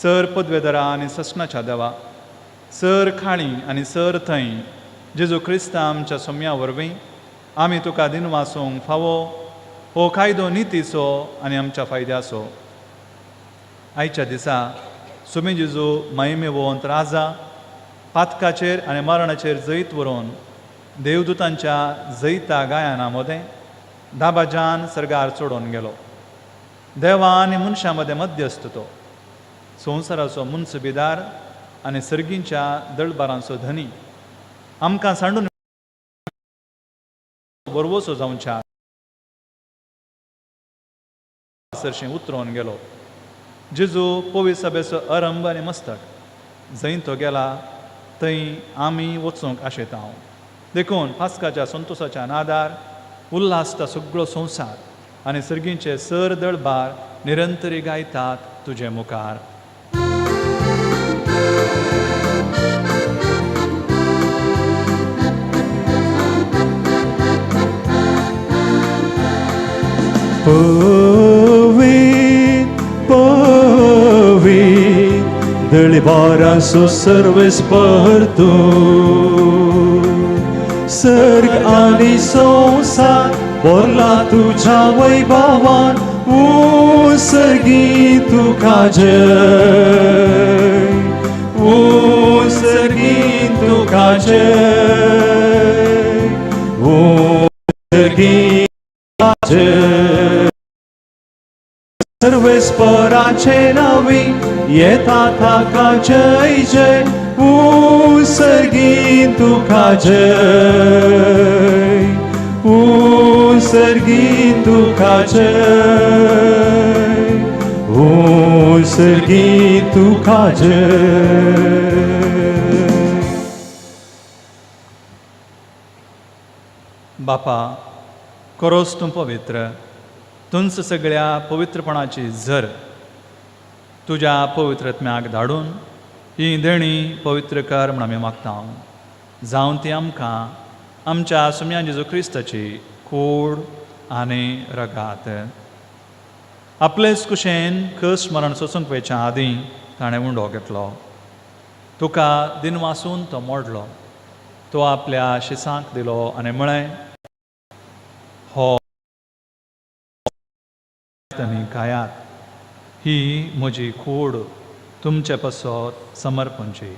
सर पदवेदरा आनी ससनाच्या देवा, सर खाणी आनी सर थंय जेजू क्रिस्ता आमच्या सोम्या वरवीं आमी तुका दिनवासूंक फावो. हो कायदो नितीचो आनी आमच्या फायद्याचो. आयच्या दिसा सुमी जेजू महिमेवंत राजा पातकाचेर आनी मरणाचेर जैत व्हरून देवदूतांच्या जैता गायना मदें दाबाजान सर्गार चडोवन गेलो. देवा आनी मनशां मदें मध्यस्थ तो, संवसाराचो मुन्सबीदार आनी सर्गींच्या दळबारांचो धनी, आमकां सांडून बरवसो जावच्या सरशीं उतरोवन गेलो. जेजू पवित्र सभेचो अरंभ आनी मस्तक, जंय तो गेला थंय आमी वचूंक आशेता हांव. देखून पास्काच्या संतोसाच्या नादार उल्हासता सगळो संवसार आनी सर्गींचे सर दळबार निरंतरी गायतात तुजे मुखार. पवित्र, पवित्र दळबारांचो सर्वेस्पर तूं. सर्ग आनी संवसार भरला तुज्या वैभवान. सर्गी तुका जय, सर्गी तुका जय, सर्गी जय. सर्वेस्पराचे नावी येता ताका जय जय. सर्गी तुका जय, सर्गी तुका जय, सर्गी तुका जय. बापा, करोस तूं पवित्र, तुंच सगळ्या पवित्रपणाची झर. तुज्या पवित्रत्म्याक धाडून ही देणी पवित्र कर म्हण आमी मागता. जावन ती आमकां आमच्या सुम्या जेजू क्रिस्ताची कूड आनी रगात. आपलेच कुशेन कस मरण सोसूंक वयच्या आदीं ताणें उंडो घेतलो, तुका दिनवासून तो मोडलो, तो आपल्या शिसांक दिलो आनी म्हळें, हो आनी खायात, ही म्हजी कूड तुमचे पासत समर्पणची.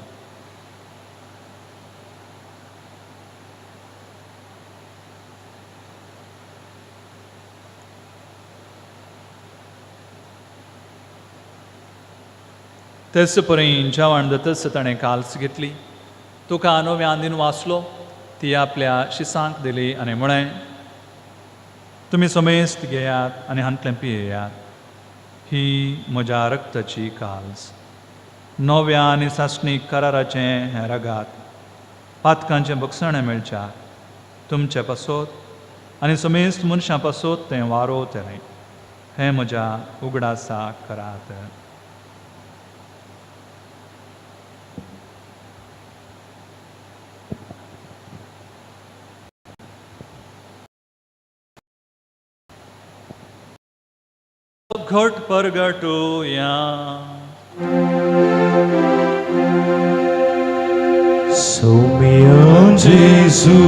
तेच परी जेवण जातच ताणें काल्स घेतली, तुका नव्यान दिन वाचलो, ती आपल्या शिसांक दिली आनी म्हळें, तुमी समेस्त घेयात आनी हांतलें पियेयात. ही म्हज्या रक्ताची काल्स, नव्या आनी सासणीक कराराचें हें रगात. पातकांचें बक्षणें मेळच्या तुमचे पासत आनी समेस्त मनशां पासत तें वारोवतलें. हें म्हज्या उगडासाक करात. घट परगटुया. सोम्या जेजू,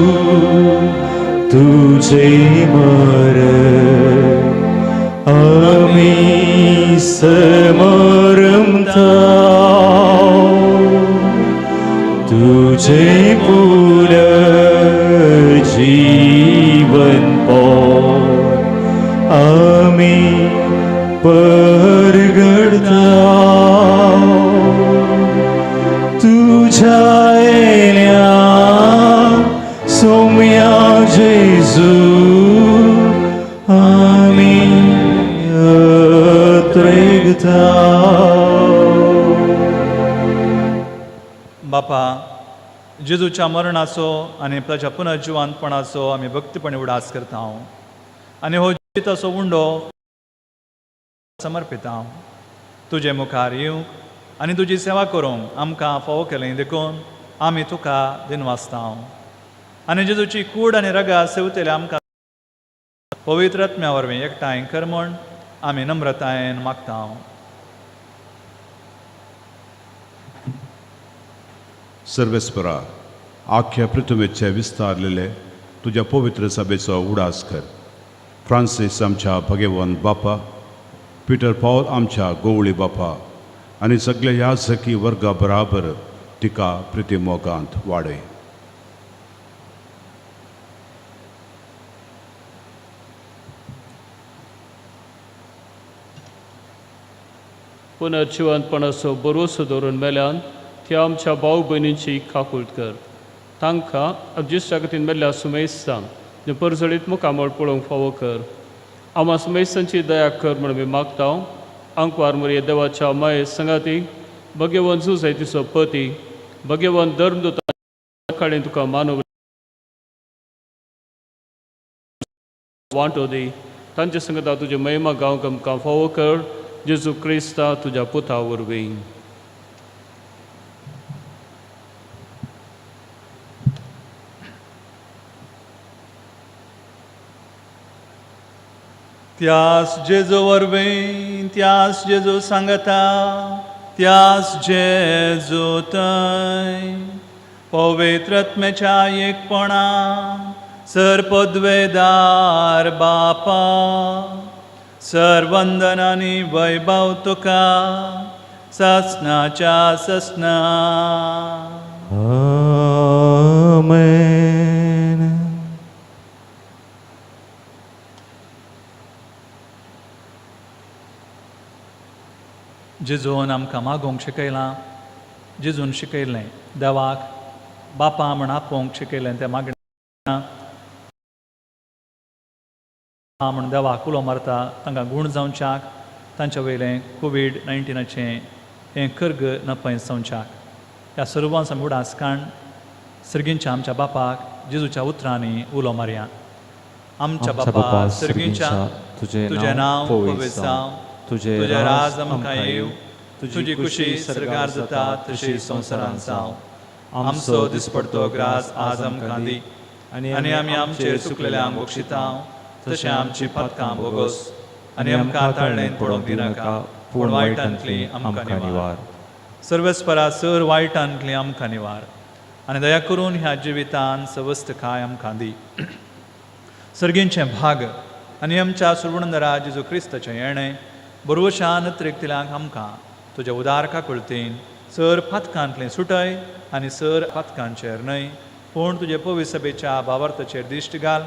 तुझे मरण आमी समरमता, तुझे पुनर्जीवन पो आमी परगडता. तुझ्या येण्या सोम्या जेजू. जावं. बापा, जेजूच्या मरणाचो आनी ताच्या पुनर्जिवंतपणाचो आमी भक्तीपणी उडास करता आनी हो जिविताचो उंडो समर्पिता. तुजे मुखार येवंक आनी तुजी सेवा करूंक आमकां फावो केलें देखून आमी तुका दिनवासता. आनी जेजूची कूड आनी रगा सेवतले आमकां पवित्र आत्म्या वरवीं एकठांय कर म्हूण आमी नम्रतायेन मागता. सर्वेस्परा, आख्या पृथ्वीचे विस्तारलेले तुज्या पवित्र सभेचो उडास कर. फ्रांसीस आमच्या भगेवन बापा, पिटर पावल आमच्या गोवळी बापा आनी सगल्या ह्या सखी वर्गा बराबर तिका प्रिती मोगांत वाडय. पुनर्जिवंतपणाचो भरवंसो दवरून मेल्यान त्या आमच्या भाव भयणींची काकूळट कर. तांकां जिस्ता खातीर मेल्ल्या सुमेस्तांक परजळीत मुखामळ पळोवंक फावो कर. आमा सुमेस्तांची दया कर म्हूण आमी मागता. आंकवार मरिये, देवाच्या माये संगाती, भगेवन जुजाय तिचो पती, भगेवन धर्मदूता कडेन तुका मानव वांटो दी. तांचे संगता तुजे महिमा गावंक आमकां फावो कर, जेजू क्रिस्ता तुज्या पुता वरवीं. त्यास जेजू वरवीं, त्यास जेजू सांगता, त्यास जेजू थंय पवित्र आत्म्याच्या एकपणा सर पदवेदार बापा, सर वंदन आनी वैभव तुका ससनाच्या ससना. आमेन. जेजून आमकां मागोवंक शिकयलां. जेजून शिकयलें, देवाक बापा म्हण आपोवंक शिकयलें. तें मागणें म्हण देवाक उलो मारता, तांकां गूण जावच्याक, तांच्या वयलें कोवीड 19चें हें कर्ग नपयस जावच्याक. ह्या सर्वांस आमी उडास काण सर्गींच्या आमच्या बापाक जेजूच्या उतरांनी उलो मारया. आमच्या बापा सर्गींच्या, तुजें नांव पवित्र जावं, तुजें तुजें राज आमकां येवं, तुजी कुशी सर्गार जाता तशी संवसारांत जावं. आमचो दिसपडतो ग्रास आज आमकां दी आनी आमी आमचेर चुकलेल्यांक बक्षिता तशें आमची पातकां बोगोस आनी आमकां ताळणेन पडोवंक दिनाका, पूण वायटांतली आमकां निवार. सर्वेस्परा, सर वायटांतली आमकां निवार आनी दया करून ह्या जिवितान सवस्तकाय आमकां दी. सर्गींचें भाग आनी आमच्या सुर्वणंदरा जेजू क्रिस्ताचें येणें बरवशान अत्रेकतिल्यांक आमकां तुज्या उदार काकुळतीन सर पातकांतलें सुटय आनी सर पातकांचेर न्हय पूण तुजे पवित्र सभेच्या भावार्थाचेर दिश्ट घाल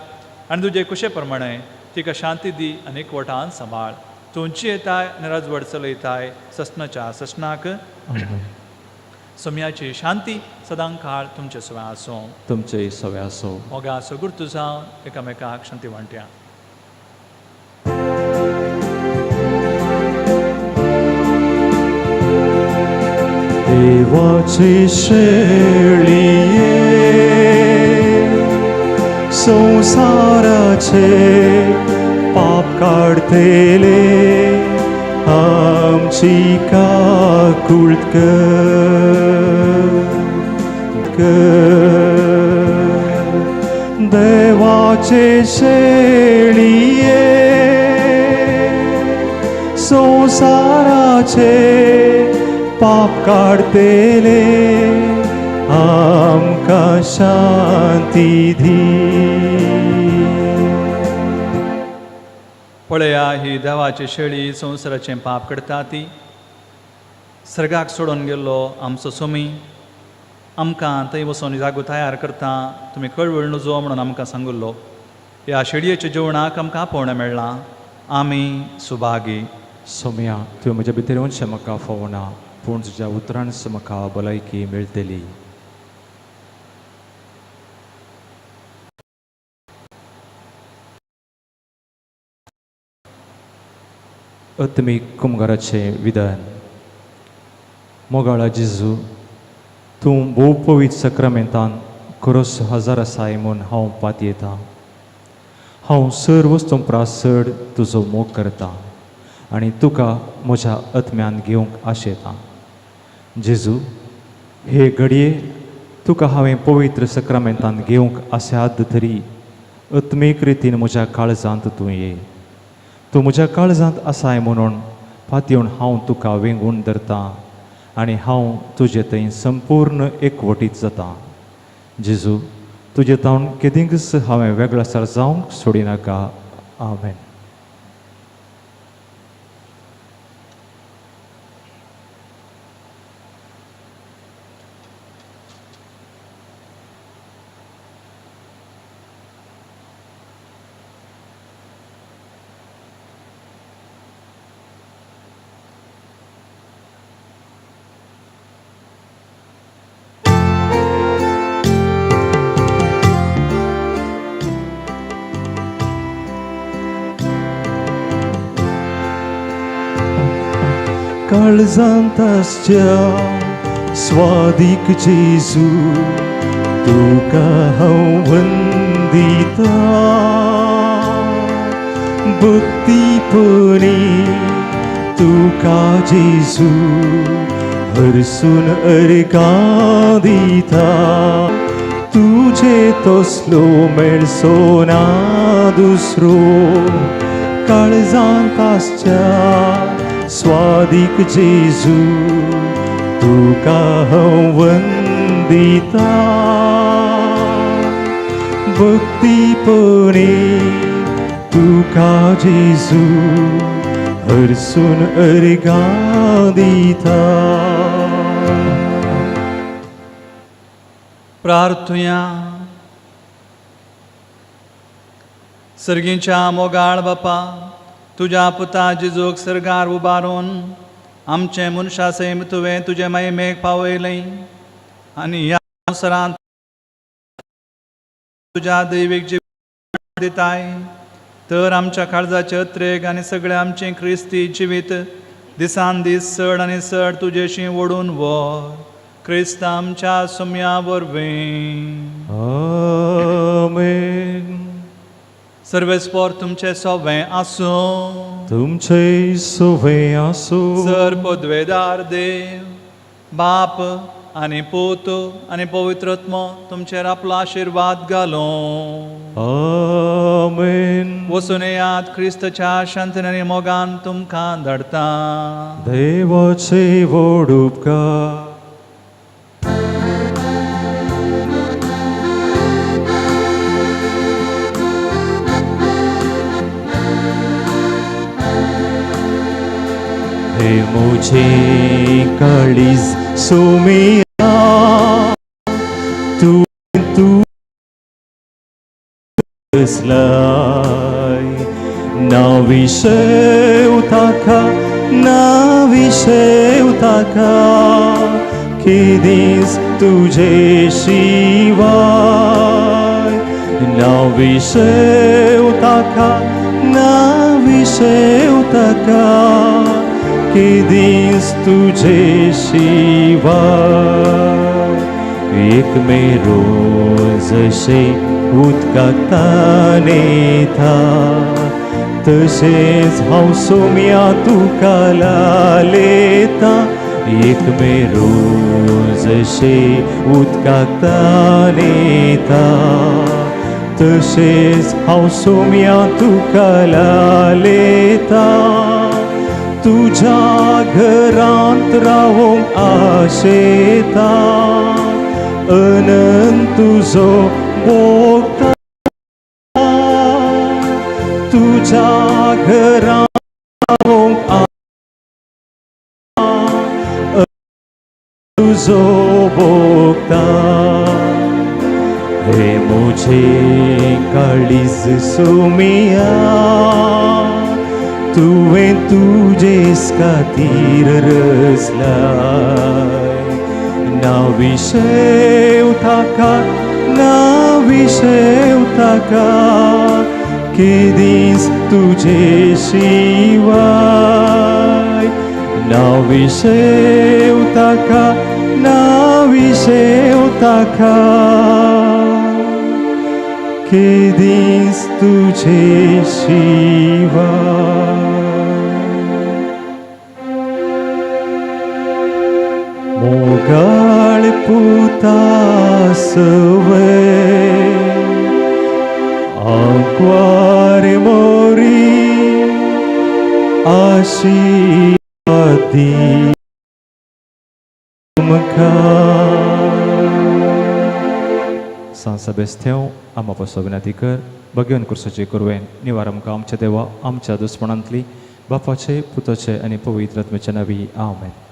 आनी तुजे कुशे प्रमाणे तिका शांती दी आनी एकवटान सांबाळ. तुमची येताय आनी राजवट चलयताय ससनाच्या ससनाक. सोम्याची शांती सदां काळ तुमचे सवय आसूं. तुमचे सवे आसो. मोगाचो गुर्तू जावन एकामेकाक शांती वांट्या. देवाचे शेळये, संवसाराचे पाप काडतेले, आमची काकूळट कर कर. देवाचे शेळये, संवसाराचे पाप काडतेले, आमकां शांती दी. पळया ही देवाची शेळी, संवसाराचें पाप करता ती. सर्गाक सोडून गेल्लो आमचो सोमी आमकां थंय वचून जागो तयार करता, तुमी कळवळ नुजो म्हणून आमकां सांगिल्लो. ह्या शेळयेच्या जेवणाक आमकां आपोवणें मेळ्ळां, आमी सुभागी. सोम्या, तुवें म्हज्या भितर येवचें म्हाका फावना, पूण तुज्या उतरांच म्हाका भलायकी मेळटली. आत्मीक कुमगाराचें विधान. मोगाळा जेजू, तूं भोव पवित्र सक्रामेंतान खरोच हजार आसाय म्हूण हांव पातयेतां. हांव सर वस्तूं प्रास चड तुजो मोग करतां आनी तुका म्हज्या आत्म्यान घेवंक आशेतां. जेजू, हे घडये तुका हांवें पवित्र सक्रामेंतान घेवंक आस्याद तरी आत्मीक रितीन म्हज्या काळजांत तूं ये. तूं म्हज्या काळजांत आसाय म्हणून पातयेवन हांव तुका वेंगून धरतां आनी हांव तुजे थंय संपूर्ण एकवटीत जातां. जेजू, तुजे तावन केदींकच हांवें वेगळासार जावंक सोडिनाका. आमेन. काळजांत आसच्या स्वादीक जेजू, तुका हांव वंदिता. भक्तीपणी तुका जेजू हरसून अर्गां दिता. तुजे तसलो मेळचो ना दुसरो. काळजांत आसच्या स्वादीक जेजू, तुका हांव वंदिता. भक्तीपणी तुका जेजू हरसून अर्गां दिता. प्रार्थुया. सर्गीच्या मोगाळ बापा, तुज्या पुता जेजूक सर्गार उबारून आमचें मनशा सैम तुवें तुजे महिमेक पावयलें आनी ह्या संवसारांत तुज्या दैवीक जिवीत दिताय, तर आमच्या काळजाचे अत्रेग आनी सगळें आमचें क्रिस्ती जिवीत दिसान दीस चड आनी चड तुजेशी ओडून व्हर, क्रिस्त आमच्या सुम्या वरवीं. आमेन. सर्वेस्पोर तुमचें सोवें आसूं. तुमचे सोवे आसूं. सर पदवेदार देव बाप आनी पूत आनी पवित्र आत्मो तुमचेर आपलो आशिर्वाद घालूं. आमेन. वचून येयात, क्रिस्तच्या शांतीन आनी मोगान तुमकां धाडटा. देवाचे व्हड उपकार. हे मुझे काळीज सोमिया, तूं तूं रसलाय. ना विशय ताका, ना विशय ताका, केदीस तुजे शिवाय. ना विशय ताका, ना विशय ताका, केदीस तुजे शिवाय. एक मेरो जशें उदकाक तानेता, तशेंच हांव सोम्या तुका लालेता. एक मेरो जशें उदकाक तानेता, तशेंच हांव सोम्या तुका लालेता. तुज्या घरांत रावूंक आशेता, अनंत तुजो भोगता. तुज्या घरांत रावूंक तुजो भोगता. हे मुझे काळीज सोमिया, तुवें तुजेस खातीर रचलाय. ना विशय ताका, ना विशय ताका, केदीस तुजे शिवाय ना विशेव ताका ना विशेव ताका केदीस तुजे शिवाय. मोगाळ पुता सवे आंकवार मोरी आशिर्वादी तुमकां. सांत सेबेस्त्यांव आमा पासो विनंती कर. भगवन कुर्साचे कुरवेन निवार आमकां आमच्या देवा आमच्या दुस्पणांतली, बापाचे, पुताचे आनी पवित्र आत्म्याच्या नावी, आमेन.